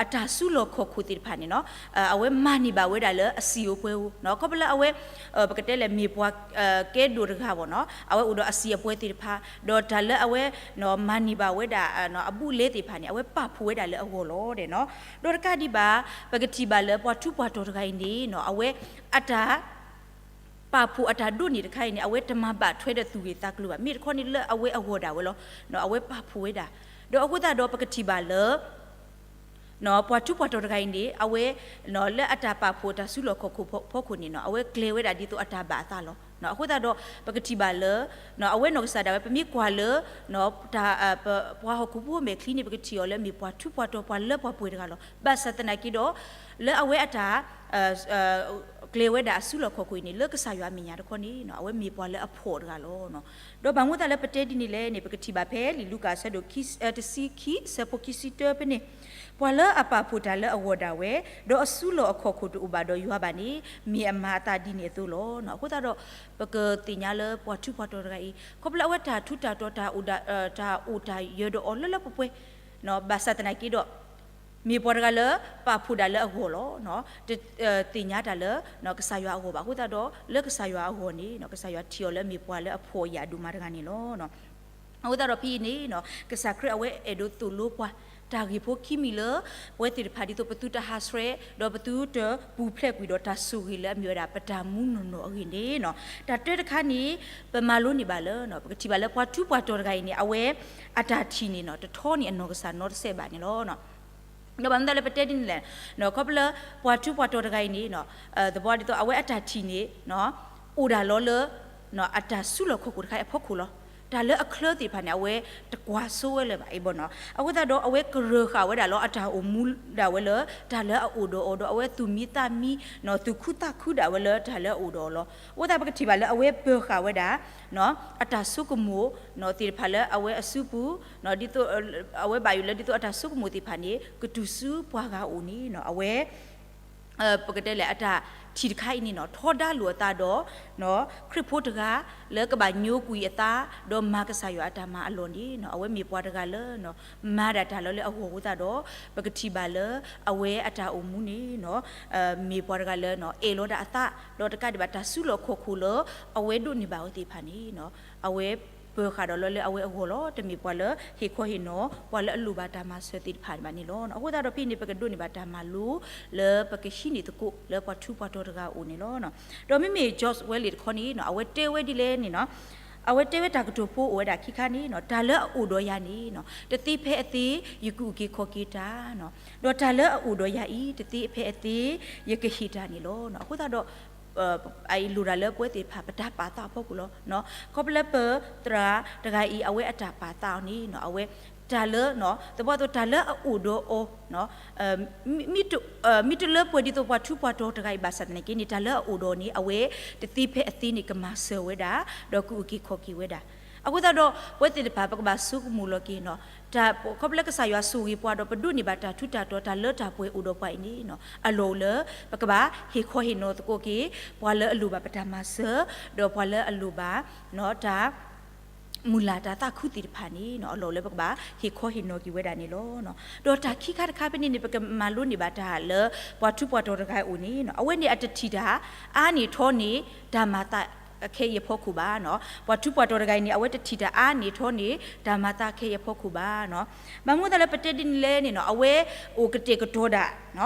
အတၢ်စုလီၢ်ခီၣ်ခိၣ်သ့ၣ်တဖၣ်န့ၣ် အဝဲမၤန့ၢ်ဘၣ်ဝဲဒၣ်လၢအစံာ်ဧိၤပှဲၤဧိၤ, ခီဖျိလၢအဝဲ ပကတဲလဲၣ် မ့ၢ်ပှၤ ကဲဒိၣ်တဂၤဘၣ်န့ၣ် အဝဲအိၣ်ဒီးအစံာ်အပှဲၤသ့ၣ်တဖၣ်, ဒီးတၢ်လၢအဝဲ မၤန့ၢ်ဘၣ်ဝဲဒၣ် အဘူးအလဲသ့ၣ်တဖၣ်န့ၣ် အဝဲပာ်ဖှိၣ်ဝဲဒၣ်လၢအဂီၢ်လီၤ. ဒီးတကးဒံးဘၣ် ပကထံၣ်ဘၣ်လၢပှၤထူးပှၤတီၤတဂၤအံၤန့ၣ် အဝဲအတၢ် ပာ်ဖှိၣ်အတၢ်ဒိးန့ၢ်တခါအံၤန့ၣ် အဝဲတမၤဘၣ်ထွဲဒီးသူၣ်ဂ့ၢ်သးကျိၤဘၣ်. မ့ၢ်တခီန့ၣ်လၢအဝဲအဂီၢ်ဒၣ်ဝဲလီၤ. အဝဲပာ်ဖှိၣ်ဝဲဒၣ်, ဒီးအဃိသတးဒီးပကထံၣ်ဘၣ်လၢ ပှၤထူးပှၤတီၤတဂၤအံၤန့ၣ် အဝဲ လၢအတၢ်ပာ်ဖှိၣ်အတၢ်စုလီၢ်ခီၣ်ခိၣ်ဖီခိၣ်န့ၣ် အဝဲကျဲၤဝဲဒၣ်ဒ်သိးအတၢ်ဘၣ်အသးလီၤ. အဃိသတးဒီး ပကထံၣ်ဘၣ်လၢ အဝဲနီၢ်ကစၢ်ဒၣ်ဝဲ ပမ့ၢ်ကွၢ်လၢ တၢ် ပှၤဟီၣ်ခိၣ်ဖိမဲာ်ချံန့ၣ် ပကထံၣ်အီၤလၢမ့ၢ်ပှၤထူးပှၤတီၤ ပှၤလၢပှဲၤပှဲၤတဂၤလီၤ. ဘၣ်ဆၣ်သနာ်က့ဒီး လၢအဝဲအတၢ် ကျဲၤဝဲဒၣ်အစုလီၢ်ခီၣ်ခိၣ်အံၤန့ၣ် လၢကစၢ်ယွၤအမဲာ်ညါတခီန့ၣ် အဝဲမ့ၢ်ပှၤလၢအဖှီၣ်တဂၤလီၤ. ဒီးဘၣ်မနုၤအဃိသတးလၢပတဲဒ်န့ၣ်လဲၣ်န့ၣ် ပကထံၣ်ဘၣ်ဖဲလံာ်လူၤကၣ်အဆၢဒိၣ် တဆံခံ အဆၢဖိခံဆံတၢဖဲန့ၣ်, ပှၤလၢအပာ်ဖှိၣ်တၢ်လၢအဂီၢ်ဒၣ်ဝဲ ဒီးအစုလီၢ်အခီၣ်ခိၣ်တအိၣ်ဘၣ်ဒီးယွၤဘၣ်န့ၣ် မ့ၢ်အမၤအသးဒ်န့ၣ်အသိးလီၤ. အဃိသတးဒီး ပကသ့ၣ်ညါလၢပှၤထူးပှၤတီၤတဂၤအံၤ ခီဖျိလၢအဝဲတၢ်ထူးတၢ်တီၤ တၢ်အိၣ်တၢ်ယၢၤဒီးအီၤလၢလၢပှဲၤပှဲၤ ဘၣ်ဆၣ်သနာ်က့ဒီး မ့ၢ်ပှၤတဂၤလၢပာ်ဖှိၣ်တၢ်လၢအဂီၢ်လီၤ. တသ့ၣ်ညါတၢ်လၢ ကစၢ်ယွၤအဂီၢ်ဘၣ်. အဃိသတးဒီး လၢကစၢ်ယွၤအဂီၢ်န့ၣ် ကစၢ်ယွၤထံၣ်အီၤလၢအမ့ၢ်ပှၤလၢအဖှီၣ်ယာ်ဒိၣ်မးတဂၤန့ၣ်လီၤ. အဃိသတးဒီးဖဲအံၤန့ၣ် ကစၢ်ခရံာ်အဝဲအဲၣ်ဒိးသိၣ်လိပှၤ တၢ်ဂ့ၢ်ဖိခံမံၤလၢ ပဝဲသ့ၣ်တဖၣ်ဒ်သိးပသုတဟးဆှဲး ဒီးပသုတပူၤဖျဲးကွံာ်ဒီးတၢ်ဆိၣ်ဂ့ၤလၢအမ့ၢ်ဝဲဒၣ် ပတၢ်မူနီၢ်နီၢ်အဂ့ၢ်န့ၣ်, တၢ်တၢတခါန့ၣ် ပမၤလိန့ၢ်ဘၣ်လၢ ပကထံၣ်ဘၣ်လၢပှၤထူးပှၤတီၤတဂၤအံၤန့ၣ် အဝဲအတၢ်ထံၣ်န့ၣ် တထီန့ၢ်အနီၢ်ကစၢ်နီတစဲးဘၣ်န့ၣ်လီၤ. ဒီးဘၣ်မနုၤလၢပတဲဒ်န့ၣ်လဲၣ်, ခီဖျိလၢပှၤထူးပှၤတီၤတဂၤအံၤန့ၣ် သဘီဒ်သိးအဝဲအတၢ်ထံၣ်န့ၣ် အိၣ်ဒၣ်လီၤလၢ အတၢ်စုလီၢ်ခီၣ်ခိၣ်တခါအံၤအဖီခိၣ်လီၤ. တၢ်လၢအချၢသ့ၣ်တဖၣ်န့ၣ် အဝဲတကွၢ်စိဝဲလၢၤဘၣ်အံၤဘၣ်နီၤ. အဃိသတးဒီး အဝဲကရၢၢ်ဃာ်ဝဲဒၣ်လီၤ အတၢ်အိၣ်မူဒၣ်ဝဲလၢ တၢ်လၢအအိၣ်ဒီးအီၤဒီး အဝဲသူၣ်မံသးမံ သူၣ်ခုသးခုဒၣ်ဝဲလၢတၢ်လၢအအိၣ်ဒီးအီၤလီၤ. အဃိသတးပကထံၣ်ဘၣ်လၢအဝဲပၢၤဃာ်ဝဲဒၣ် အတၢ်ဆိကမိၣ်သ့ၣ်တဖၣ်လၢအဝဲအစုပူၤ ဒ်သိး အဝဲဘၣ်ယိၣ်လၢဒ်သိးအတၢ်ဆိကမိၣ်သ့ၣ်တဖၣ်န့ၣ် ကတုၤဆူပှၤဂၤအအိၣ်န့ၣ် အဝဲ ပကတဲလဲၣ် အတၢ်ထံၣ်တခါအံၤန့ၣ်နီၤ ထီဒါလိာ်အသးဒီး ခရံာ်ဖိတဂၤ လၢကဘၣ်ညိကွံာ်အသး ဒီးမၤကစၢ်ယွၤအတၢ်မၤအလီၢ်န့ၣ်နီၤ အဝဲမ့ၢ်ပှၤတဂၤလၢ မၤဒၣ်တၢ်လၢလၢအဂီၢ်အဃိသတးဒီး ပကထံၣ်ဘၣ်လၢ အဝဲအတၢ်အိၣ်မူန့ၣ်နီၤ မ့ၢ်ပှၤတဂၤလၢ အဲၣ်လီၤဒၣ်အသး ဒီးတကးဒံးဘၣ်တၢ်စုလီၢ်ခီၣ်ခိၣ်လၢ အဝဲဒိးန့ၢ်ဘၣ်အီၤသ့ၣ်တဖၣ်န့ၣ် အဝဲပၢၤဃာ်ဒီးလီၤလၢအဝဲအဂီၢ်လီၤ. တမ့ၢ်ပှၤလၢဟ့ၣ်ခီဟ့ၣ်နီၤ ပှၤလၢအလိၣ်ဘၣ်တၢ်မၤစၢၤသ့ၣ်တဖၣ်ဘၣ်န့ၣ်လီၤ. အဃိသတးဒီးဖဲအံၤန့ၣ် ပကဒိးန့ၢ်ဘၣ်တၢ်မၤလိ လၢပကဟံးန့ၢ်သကိးလၢပှၤထူးပှၤတီၤတဂၤအအိၣ်န့ၣ်လီၤ. ဒီးမ့မ့ၢ် George Wiley တခီန့ၣ် အဝဲတဲဝဲဒ်လဲၣ်န့ၣ်နီၤ အဝဲတဲဝဲတၢ်ကတိၤဖိအိၣ်ဝဲဒၣ်ခံခါန့ၣ်နီၤ တၢ်လၢအအိၣ်ဒီးယၤန့ၣ်နီၤ တသ့ဖဲအသ့ ယကအုၣ်က့ၤခီၣ်က့ၤတၢ်နီၤ ဒီးတၢ်လၢအအိၣ်ဒီးယၤအံၤ တသ့ဖဲအသ့ ယကဟ့ၣ်တၢ်န့ၣ်လီၤ. အဃိသတးဒီး အအံၤလိၣ်တၢ်လၢပဝဲသ့ၣ်တဖၣ် ပတၢ်ပာ်သးအဖီခိၣ်လီၤ. ခီဖျိလၢပသရၣ်တဂၤအံၤ အဝဲအတၢ်ပာ်သးအီၤန့ၣ်နီၤ အဝဲတၢ်လၢ သဘီသိးတၢ်လၢအအိၣ်ဒီးအီၤ မ့ၢ်တ မ့ၢ်တလၢပှဲၤဒ်သိးပှၤထူးပှၤတီၤတဂၤအံၤဘၣ်ဆၣ်သနာ်က့န့ၣ် တၢ်လၢအအိၣ်ဒီးအီၤန့ၣ် အဝဲတသ့ဖဲအသ့န့ၣ် ကမၤစၢၤဝဲဒၣ် ဒီးကအုၣ်က့ၤခီၣ်က့ၤဝဲဒၣ်. အဃိသတးဒီး ပဝဲသ့ၣ်တဖၣ် ပကဘၣ်ဆိကမိၣ်လီၤက့ၤနီၤ တၢ်ခီဖျိလၢကစၢ်ယွၤဆိၣ်ဂ့ၤပှၤဒီး ပဒိးန့ၢ်ဘၣ်တၢ်ထူးတၢ်တီၤ တၢ်လၢတၢ်ပှဲၤအိၣ်ဒီးပှၤအံၤန့ၣ်နီၤ အလီၢ်အိၣ်လၢ ပကဘၣ်ဟ့ၣ်ခီဟ့ၣ်နီၤသကိးက့ၤ ပှၤလၢအလိၣ်ဘၣ်ပတၢ်မၤစၢၤ ဒီးပှၤလၢအလိၣ်ဘၣ် တၢ် မုၢ်လၢ်တၢ်သးခုသ့ၣ်တဖၣ်န့ၣ်နီၤ အလီၢ်အိၣ်လၢပကဘၣ်ဟ့ၣ်ခီဟ့ၣ်နီၤက့ၤဝဲဒၣ်န့ၣ်လီၤ. ဒီးတၢ်ခံခါတခါဖဲန့ၣ်န့ၣ် ပကမၤလိန့ၢ်ဘၣ်တၢ်လၢ ပှၤထူးပှၤတီၤတဂၤအအိၣ်န့ၣ်နီၤ အဝဲန့ၣ်အတထံၣ်တၢ်အါန့ၢ်ထီန့ၢ် တၢ်မၤသးအခဲအံၤအဖီခိၣ်ဘၣ်နီၤ. ပှၤထူးပှၤတီၤတဂၤအံၤန့ၣ် အဝဲတထံၣ်တၢ်အါန့ၢ်ထီန့ၢ် တၢ်မၤသးခဲအံၤအဖီခိၣ်ဘၣ်နီၤ. ဘၣ်မနုၤအဃိသတးလၢပတဲဒ်န့ၣ်လဲၣ်န့ၣ်နီၤ အဝဲအိၣ်ကတဲာ်ကတီၤဒၣ်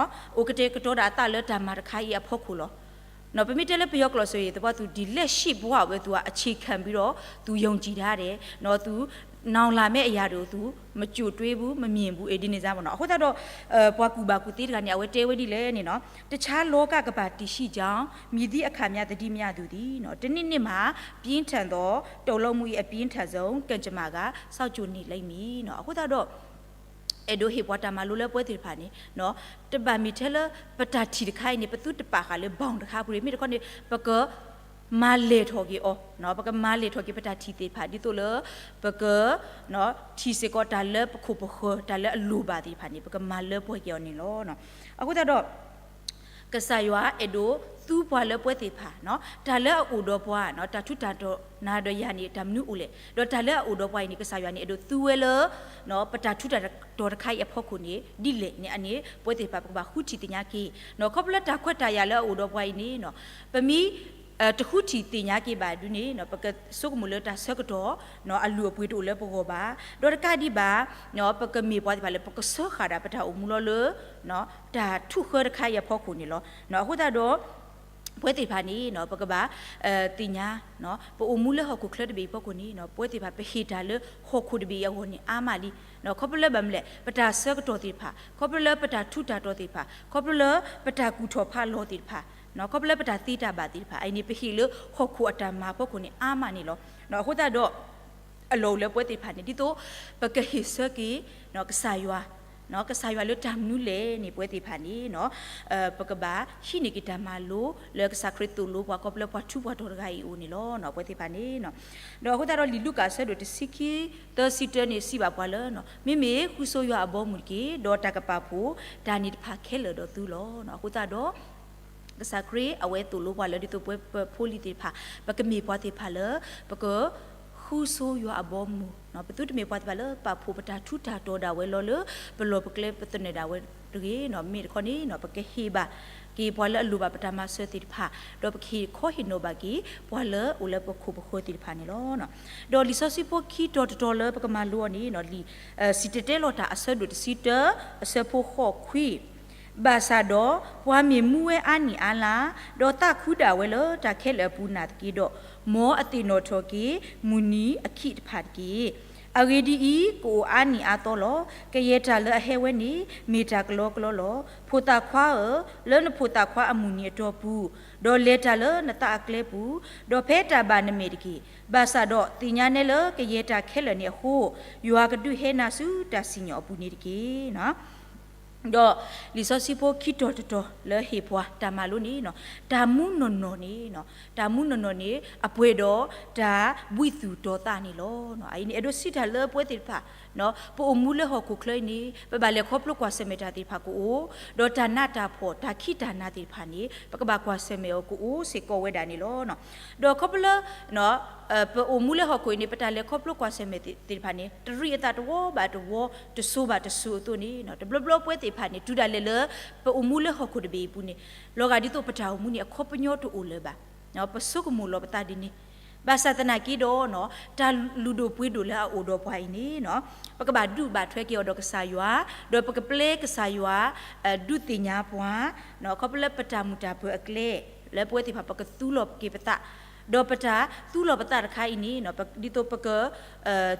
အိၣ်ကတဲာ်ကတီၤဒၣ်အသးလၢတၢ်မၤတခါအံၤအဖီခိၣ်လီၤ. ပမ့ၢ်တဲလၢပယီၤကျိာ်စ့ၢ် သဘီသူ ဒီလက်ရှိဘဝ အဝဲသူအဆံးခံဘံဒီး သူယုံကြည်ထားတယ် သူ နောင်လာမယ့်အရာတွေကို သူ မကြုံတွေ့ဘူး မမြင်ဘူး ဒ်န့ၣ်စ့ၢ်မ့ၢ်နီၤ. အဃိသတးဒီး ပှၤကူၣ်ဘၣ်ကူၣ်သ့တဂၤန့ၣ် အဝဲတဲဝဲဒ်လဲၣ်န့ၣ်နီၤ တခြားလောကကမ္ဘာတည်ရှိကြောင်း မည်သည့်အခါမျှသတိမရသူသည် တနေ့နေ့မှာ ပြင်းထန်သော တုန်လှုပ်မှု၏ အပြင်းထန်ဆုံး ကံကြမ္မာက စောင့်ကြည့်နေလိမ့်မည် အဃိသတးဒီး အဲၣ်ဒိးဟ့ၣ်ပှၤတၢ်မၤလိလၢပဝဲသ့ၣ်တဖၣ်န့ၣ် တဘၣ်မ့ၢ်ထဲလၢ ပတၢ်ထံၣ်တခါအံၤန့ၣ် ပသုတပာ်ဃာ်လၢ bound တခါပူၤ မ့ၢ်တခီန့ၣ် ပက မၤလဲၢ်ထီၣ်က့ၤအီၤ ပကမၤလဲၢ်ထီၣ်က့ၤပတၢ်ထံၣ်သ့ၣ်တဖၣ် ဒ်သိးလၢ ပက ထံၣ်စ့ၢ်ကီးတၢ်လၢပခိၣ်ပဃၢၤ တၢ်လၢအလိၣ်ဘၣ်သ့ၣ်တဖၣ်န့ၣ် ပကမၤလၢပှဲၤက့ၤအီၤန့ၣ်လီၤ. အဃိသတးဒီး ကစၢ်ယွၤအဲၣ်ဒိးသူပှၤလၢပဝဲသ့ၣ်တဖၣ် တၢ်လၢအအိၣ်ဒီးပှၤ တၢ်ထူးတၢ်တီၤနၤဒီးယၤန့ၣ် တၢ်မနုၤအိၣ်လဲၣ် ဒီးတၢ်လၢအအိၣ်ဒီးပှၤအံၤန့ၣ် ကစၢ်ယွၤန့ၣ် အဲၣ်ဒိးသူဝဲလၢ ပတၢ်ထူးတၢ်တီၤတခါအံၤအဖီခိၣ်န့ၣ် ဒ်လဲၣ်န့ၣ်န့ၣ် ပဝဲသ့ၣ်တဖၣ် ပကဘၣ်ဃုထံၣ်သ့ၣ်ညါက့ၤ ခီဖျိလၢတၢ်ခွဲးတၢ်ယာ်လၢအအိၣ်ဒီးပှၤအံၤန့ၣ် ပမ့ၢ် တဃုထံၣ်သ့ၣ်ညါက့ၤဘၣ်ဒ်န့ၣ် ပကဆိကမိၣ်လၢတၢ်ဆၢကတီၢ် အလုၢ်အပှ့ၤတအိၣ်လၢပဂီၢ်ဘၣ် ဒီးတကးဒံးဘၣ် ပကမ့ၢ်ပှၤသ့ၣ်တဖၣ်လၢ ပကစၢဃာ်ဒၣ်ပတၢ်အိၣ်မူလီၤလၢ တၢ်ထူးဃၢတခါအံၤအဖီခိၣ်န့ၣ်လီၤ. အဃိသတးဒီး ပဝဲသ့ၣ်တဖၣ်န့ၣ် ပကဘၣ် သ့ၣ်ညါ ပအိၣ်မူလၢဟီၣ်ခိၣ်ချၢတဘ့ၣ်အံၤအဖီခိၣ်န့ၣ် ပဝဲသ့ၣ်တဖၣ် ပဟ့ၣ်တၢ်လၢဟီၣ်ခိၣ်တဘ့ၣ်အံၤအဂီၢ်န့ၣ် အါမးလံ. ခီဖျိလၢဘၣ်မနုၤလဲၣ် ပတၢ်ဆၢကတီၢ်သ့ၣ်တဖၣ် ခီဖျိလၢပတၢ်ထူးတၢ်တီၤသ့ၣ်တဖၣ် ခီဖျိလၢပတၢ်ကူၣ်ထီၣ်ဖးလီၤသ့ၣ်တဖၣ် ခီဖျိလၢပတၢ်သ့တၢ်ဘၣ်သ့ၣ်တဖၣ် အံၤန့ၣ် ပဟ့ၣ်လၢဟီၣ်ခိၣ်အတၢ်မၤအဖီခိၣ်န့ၣ် အါမးန့ၣ်လီၤ. အဃိသတးဒီး အလီၢ်အိၣ်လၢပဝဲသ့ၣ်တဖၣ်န့ၣ် ဒ်သိး ပကဟ့ၣ်ဆၢက့ၤ ကစၢ်ယွၤ ကစၢ်ယွၤလၢတၢ်မနုၤလဲၣ်န့ၣ် ပဝဲသ့ၣ်တဖၣ်န့ၣ် ပကဘၣ်ဟံးန့ၢ်က့ၤတၢ်မၤလိ လၢကစၢ်ခရံာ်သိၣ်လိပှၤ ခီဖျိလၢပှၤထူးပှၤတီၤတဂၤအံၤအအိၣ်န့ၣ်လီၤ ပဝဲသ့ၣ်တဖၣ်န့ၣ်. ဒီးအဃိသတးဒီး လံာ်လူၤကၣ်အဆၢဒိၣ်တဆံခံ သၢဆံတၢန့ၣ် စံးဘၣ်ပှၤလၢ မ့မ့ၢ်ဃုဆိယွၤအဘီအမုၢ်တက့ၢ်, ဒီးတၢ်ကပာ်ဖှိၣ်တၢ်န့ၣ်တဖၣ်ခဲလၢာ်ဒီးသုလီၤ. အဃိသတးဒီး ကစၢ်ခရံာ်အဝဲသိၣ်လိပှၤလၢ ဒ်သိးပဝဲပဖိလံၤသ့ၣ်တဖၣ် ပကမ့ၢ်ပှၤသ့ၣ်တဖၣ်လၢ ပကဃုဆိယွၤအဘီအမုၢ်, ပသုတမ့ၢ်ပှၤသ့ၣ်တဖၣ်လၢပာ်ဖှိၣ်ပတၢ်ထူးတၢ်တီၤဒၣ်ဝဲလီၤလၢ ပလီၢ်ပကျဲပသနၢၣ်ဒၣ်ဝဲတဂ့ၤ, မ့မ့ၢ်တခီန့ၣ် ပကဟ့ၣ်ဘၣ် က့ၤပှၤလၢအလိၣ်ဘၣ်ပတၢ်မၤစၢၤသ့ၣ်တဖၣ်, ဒီးပကဟ့ၣ်ခီဟ့ၣ်နီၤဘၣ်က့ၤ ပှၤလၢအအိၣ်လၢပခိၣ်ပဃၢၤသ့ၣ်တဖၣ်န့ၣ်လီၤ. ဒီးလံာ်စီဆှံဖိခံတီၤတတီၤလၢပကမၤလိအီၤန့ၣ် လံာ် စံၣ်တဲၤတဲလီၤတၢ်အဆၢဒိၣ်တဆံတၢ အဆၢဖိဃိးခွံ, ဘၣ်ဆၣ်ဒီးပှၤမ့ၢ်မူဝဲအါနံၣ်အါလါ, ဒီးသးခုဒၣ်ဝဲလၢတၢ်ခဲလၢာ်အပူၤနာ်သက့ဒီး, မ်အသ့ၣ်နီၣ်ထီၣ်က့ၤ မုၢ်နံၤအခံးတဖၣ်တက့ၢ်. အဂ့ၢ်ဒ်အံၤ, ကအိၣ်အါနံၣ်အါသီလီၤ. ကယဲၢ်တၢ်လၢအဟဲဝဲန့ၣ် မ့ၢ်တၢ်ကလီကလီလီၤ. ဖိသၣ်ခွါဧၢ, လၢနဖိသၣ်ခွါအမုၢ်နံၤအတီၢ်ပူၤ, ဒီးလဲၤတၢ်လၢနသးအကျဲပူၤ, ဒီးဖဲတၢ်ဘၣ်နမဲာ်တက့ၢ်. ဘၣ်ဆၣ်ဒီးသ့ၣ်ညါနဲလၢကယဲၢ်တၢ်ခဲလၢာ်န့ၣ်အဃိ, ယွၤကဒုးဟဲနၤဆူတၢ်စံၣ်ညီၣ်အပူၤန့ၣ်တက့ၢ်. ဒီးလံာ်စီဆှံဖိခံတီၤတတီၤလၢဟ့ၣ်ပှၤတၢ်မၤလိန့ၣ်, တၢ်မူနီၢ်နီၢ်န့ၣ်, တၢ်မူနီၢ်နီၢ်န့ၣ် အပှဲၤဒီးတၢ်ဘှံးသူၣ်တီၤသးန့ၣ်လီၤ. အအံၤန့ၣ် အဲၣ်ဒိးစံးတၢ်လၢပဝဲသ့ၣ်တဖၣ်, ပအိၣ်မူလၢဟီၣ်ခိၣ်ချၢအံၤန့ၣ် ပဘၣ်လဲၤခီဖျိကွၢ်ဆၢၣ်မဲာ်တၢ်သ့ၣ်တဖၣ်ကအိၣ်, ဒီးတၢ်နးတၢ်ဖှီၣ် တၢ်ခံးတၢ်နၤသ့ၣ်တဖၣ်န့ၣ် ပကဘၣ်ကွၢ်ဆၢၣ်မဲာ်အီၤကအိၣ်စ့ၢ်ကီးဝဲဒၣ်န့ၣ်လီၤ. ဒီးခီဖျိလၢ ပအိၣ်မူလၢဟီၣ်ခိၣ်အံၤန့ၣ် ပတၢ်လဲၤခီဖျိကွၢ်ဆၢၣ်မဲာ်သ့ၣ်တဖၣ်န့ၣ် တရံးအသးတဝီဘၣ်တဝီ, တစိၤဘၣ်တစိၤအသိးန့ၣ်, တဘျီဘျီပဝဲသ့ၣ်တဖၣ်န့ၣ် တုၤဒၣ်လဲာ်လၢ ပအိၣ်မူလၢဟီၣ်ခိၣ်တဘ့ၣ်အံၤပူၤန့ၣ်, လီၤဂာ်ဒ်သိးပတၢ်အိၣ်မူန့ၣ် အခီပညီတအိၣ်လၢၤဘၣ်. ပဆိကမိၣ်လီၤပသးဒ်န့ၣ်, ဘၣ်ဆၣ်သနာ်က့ဒီး တၢ်လုၢ်ဒိၣ်ပှ့ၤဒိၣ်လၢအအိၣ်ဒီးပှၤအံၤန့ၣ်, ပကဘၣ်ဒုးဘၣ်ထွဲက့ၤအီၤဒီးကစၢ်ယွၤ, ဒီးပကပျဲကစၢ်ယွၤ ဒုးသ့ၣ်ညါပှၤ, ခီဖျိလၢပတၢ်မုာ်တၢ်ပၢၤအကျဲ လၢပဝဲသ့ၣ်တဖၣ် ပကသူလီၤက့ၤပသး, ဒီးပတၢ်သူလီၤပသးတခါအံၤန့ၣ် ဒ်သိးပက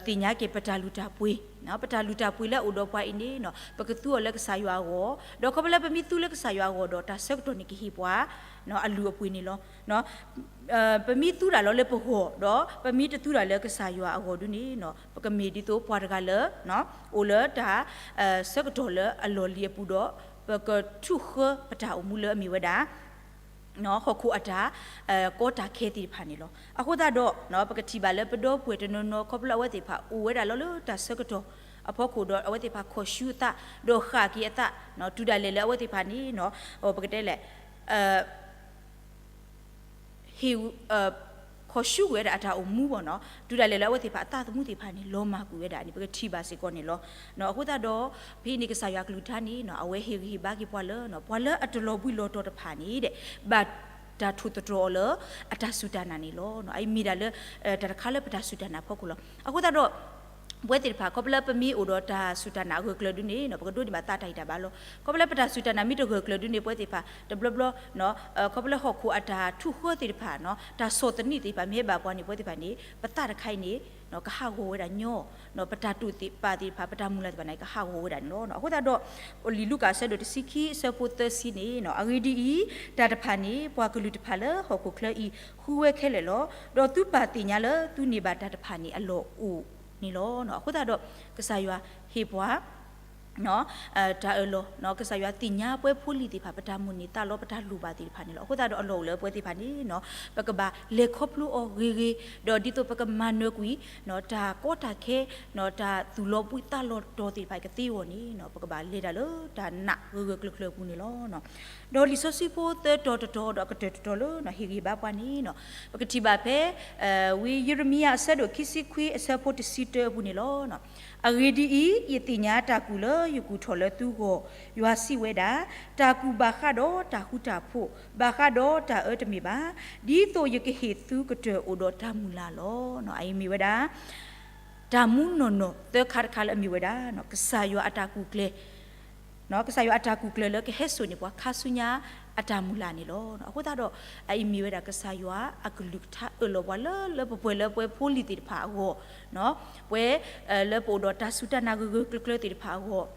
သ့ၣ်ညါက့ၤပတၢ်လုၢ်တၢ်ပှ့ၤ, ပတၢ်လုၢ်တၢ်ပှ့ၤလၢအအိၣ်ဒီးပှၤအံၤန့ၣ် ပကသူအီၤလၢကစၢ်ယွၤအဂီၢ်, ဒီးခီဖျိလၢပမ့ၢ်သူလၢကစၢ်ယွၤအဂီၢ်ဒီး တၢ်ဆၢကတီၢ်န့ၣ်ကဟ့ၣ်ပှၤ အလုၢ်အပှ့ၤန့ၣ်လီၤ. ပမ့ၢ်သူတၢ်လီၤလၢပဂီၢ်, ဒီးပမ့ၢ်တသူတၢ်လၢကစၢ်ယွၤအဂီၢ်ဒုန့ၣ် ပကမ့ၢ်ဒ်သိးပှၤတဂၤလၢ အိၣ်လၢတၢ် ဆၢကတီၢ်လၢအလီၢ်လံၤအပူၤဒီး ပကထုးဃၢပတၢ်အိၣ်မူလၢအမ့ၢ်ဝဲဒၣ် ဟီၣ်ခိၣ်အတၢ် ကီတၢ်ခဲသ့ၣ်တဖၣ်န့ၣ်လီၤ. အဃိသတးဒီး ပကထံၣ်ဘၣ်လၢပဒီပုၢ်ဝဲၢ်တနီၤနီၤ ခီဖျိအဝဲသ့ၣ်တဖၣ် အိၣ်ဝဲဒၣ်လီၤလၢတၢ်ဆၢကတီၢ်အဖီခိၣ်ဒီး အဝဲသ့ၣ်တဖၣ်ခီၣ်ဆူအသး ဒီးဃၣ်က့ၤအသး တုၤဒၣ်လဲာ်လၢအဝဲသ့ၣ်တဖၣ်န့ၣ် ပကတဲလဲၣ် ဟ့ၣ် ခီၣ်ဆူကွံာ်ဝဲဒၣ်အတၢ်အိၣ်မူဘၣ်နီၤ, တုၤဒၣ်လဲာ်လၢအဝဲသ့ၣ်တဖၣ်အသးသမူသ့ၣ်တဖၣ်န့ၣ် လီၤမၢ်ကွံာ်ဝဲဒၣ်န့ၣ် ပကထံၣ်ဘၣ်စ့ၢ်ကီးန့ၣ်လီၤ. အဃိသတးဒီး ဖဲအံၤန့ၣ် ကစၢ်ယွၤအကလုၢ်ကထါန့ၣ် အဝဲဟ့ၣ်ဂံၢ်ဟ့ၣ်ဘါက့ၤပှၤလၢ ပှၤလၢအတလီၤဘှံးလီၤတီၤတဖၣ်န့ၣ်ဒီး ဘၣ်တၢ်ထိၣ်သတြီၤအီၤလၢ အတၢ်စူၢ်တၢ်နာ်န့ၣ်လီၤ. အအံၤမ့ၢ်ဒၣ်လၢ တၢ်တခါလၢပတၢ်စူၢ်တၢ်နာ်ဖီခိၣ်လီၤ. အဃိသတးဒီး ပဝဲသ့ၣ်တဖၣ် ခီဖျိလၢပမ့ၢ်အိၣ်ဒီးတၢ်စူၢ်တၢ်နာ်အဂၢၢ်ကျၢၤဒုန့ၣ် ပကဒိးန့ၢ်ဘၣ်သးတၢ်ဂံၢ်တၢ်ဘါလီၤ. ခီဖျိလၢပတၢ်စူၢ်တၢ်နာ်မ့ၢ်တဂၢၢ်ကျၢၤဒုန့ၣ် ပဝဲသ့ၣ်တဖၣ် တဘျီဘျီ ခီဖျိလၢဟီၣ်ခိၣ်အတၢ်ထုးဃၢသ့ၣ်တဖၣ် တၢ်ဆီၣ်သနံးသ့ၣ်တဖၣ် မ့ၢ်ဟဲဘၣ်ပှၤန့ၣ် ပဝဲသ့ၣ်တဖၣ်န့ၣ် ပသးတခါအံၤန့ၣ် ကဟးဂီၤဝဲဒၣ်ညီ, ပတၢ်တိာ်သ့ၣ်ပာ်သ့ၣ်တဖၣ် ပတၢ်မုၢ်လၢ်သ့ၣ်တဖၣ်န့ၣ် ကဟးဂီၤဝဲဒၣ်န့ၣ်လီၤ. အဃိသတးဒီး လံာ်လူၤကၣ်အဆၢဒိၣ်တဆံခံ အဆၢဖိသၢဆံန့ၣ် အဂ့ၢ်ဒ်အံၤ, တၢ်တဖၣ်န့ၣ် ပှၤကလုာ်တဖၣ်လၢဟီၣ်ခိၣ်ချၢအံၤ ဃုဝဲခဲလၢာ်လီၤ. ဒီးသုပၢ်သ့ၣ်ညါလၢသုန့ၢ်ဘၣ်တၢ်တဖၣ်န့ၣ်အလီၢ်အိၣ်န့ၣ်လီၤ. အဃိသတးဒီး ကစၢ်ယွၤဟ့ၣ်ပှၤ တၢ်အၢၣ်လီၤ, ကစၢ်ယွၤသ့ၣ်ညါပဝဲဖိလံၤသ့ၣ်တဖၣ် ပတၢ်မိၣ်န့ၢ်သးလီ ပတၢ်လိၣ်ဘၣ်သ့ၣ်တဖၣ်န့ၣ်လီၤ. အဃိသတးဒီးအလီၢ်အိၣ်လၢပဝဲသ့ၣ်တဖၣ်န့ၣ် ပကဘၣ်လဲၤခီဖျိအီၤဂ့ၤဂ့ၤ, ဒီးဒ်သိးပကမၤနၢၤကွံာ် တၢ်ကီတၢ်ခဲ တၢ်သူၣ်လီၤဘှံးသးလီၤတီၤသ့ၣ်တဖၣ်ကသ့အဂီၢ်န့ၣ် ပကဘၣ်လဲၤတၢ်လၢတၢ်နာ်ဂၢၢ်ဂၢၢ်ကျၢၤကျၢၤအပူၤန့ၣ်လီၤ. ဒီးလံာ်စီဆှံဖိသၢတီၤတတီၤဒီးအကတၢၢ်တတီၤလၢဟ့ၣ်ဂံၢ်ဘါပှၤန့ၣ် ပကထံၣ်ဘၣ်ဖဲ ဝံယံးရမံယၤအဆၢဒိၣ်ခံဆံခွံအဆၢဖိတဆံတၢအပူၤန့ၣ်လီၤ. အဂ့ၢ်ဒ်အံၤ, ယသ့ၣ်ညါတၢ်ကူၣ်လၢယကူၣ်ထီၣ်လၢသုဂီၢ်, ယွၤစံးဝဲဒၣ်, တၢ်ကူၣ်ဘၣ်ဃးဒီးတၢ်ဃူတၢ်ဖိး, ဘၣ်ဃးဒီးတၢ်အၢတမ့ၢ်ဘၣ်, ဒ်သိးယကဟ့ၣ်သုကတၢၢ်အိၣ်ဒီးတၢ်မုၢ်လၢ်လီၤ. အအံၤမ့ၢ်ဝဲဒၣ် တၢ်မူနီၢ်နီၢ်သၢခါတခါလၢအမ့ၢ်ဝဲဒၣ် ကစၢ်ယွၤအတၢ်ကူၣ်ကျဲၤ ကစၢ်ယွၤအတၢ်ကူၣ်ကျဲၤလၢကဟဲစိာ်န့ၢ်ပှၤခါဆူညါအတၢ်မုၢ်လၢ်န့ၣ်လီၤ. အဃိသတးဒီး အအံၤမ့ၢ်ဝဲဒၣ်ကစၢ်ယွၤအကလုၢ်ကထါအၢၣ်လီၤပှၤလၢလၢပှဲၤပှဲၤလၢပဝဲဖိလံၤသ့ၣ်တဖၣ်အဂီၢ်, ပဝဲလၢပအိၣ်ဒီးတၢ်စူၢ်တၢ်နာ်ဂၢၢ်ဂၢၢ်ကျၢၤကျၢၤသ့ၣ်တဖၣ်အဂီၢ်,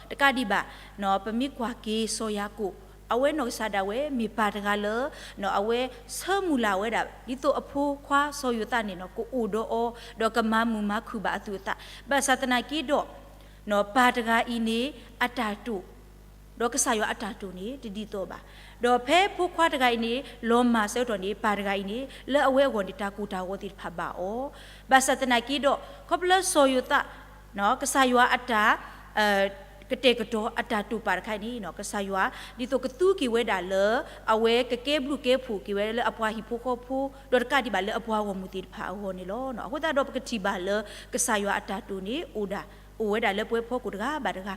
ဒီးတကးဒံးဘၣ် ပမ့ၢ်ကွၢ်က့ၤစီၤယၤကိာ် အဝဲနီၢ်ကစၢ်ဒၣ်ဝဲမ့ၢ်ပၢ်တဂၤလၢ အဝဲဆၢမုၢ်လၢ်ဝဲဒၣ် ဒ်သိးအဖိခွါစီၤယိၤသးန့ၣ် ကအိၣ်ဒီးအီၤ ဒီးကမၤမုာ်မၤခုၣ်ဘၣ်အသူၣ်အသး, ဘၣ်ဆၣ်သနာ်က့ဒီး ပၢ်တဂၤအံၤန့ၣ် အတၢ်တိာ် ဒီးကစၢ်ယွၤအတၢ်တိာ်န့ၣ် တဒ်သိးဘၣ်. ဒီးဖဲဖိခွါတဂၤအံၤန့ၣ် လီၤမၢ်ဆၢကတီၢ်န့ၣ် ပၢ်တဂၤအံၤန့ၣ် လၢအဝဲအဂီၢ်န့ၣ် တၢ်ကိၢ်တၢ်ဂီၤသ့ၣ်တဖၣ်ဘၣ်အီၤ, ဘၣ်ဆၣ်သနာ်က့ဒီး ခီဖျိလၢစီၤယိၤသး ကစၢ်ယွၤအတၢ် ကတဲာ်ကတီၤအတၢ်တိာ်ပာ်တခါအံၤန့ၣ် ကစၢ်ယွၤ ဒ်သိးကသူက့ၤဝဲဒၣ်လၢ အဝဲကကဲဘျုးကဲဖှိၣ်က့ၤဝဲလၢအပှၤဟံၣ်ဖိဃီဖိ ဒီးတကးဒံးဘၣ်လၢအပှၤဂီၢ်မုၢ်သ့ၣ်တဖၣ်အဂီၢ်န့ၣ်လီၤ. အဃိသတးဒီးပကထံၣ်ဘၣ်လၢ ကစၢ်ယွၤအတၢ်တိာ်န့ၣ် အိၣ်ဒၣ် အိၣ်ဝဲဒၣ်လၢပဝဲဖီခိၣ်တဂၤဘၣ်တဂၤ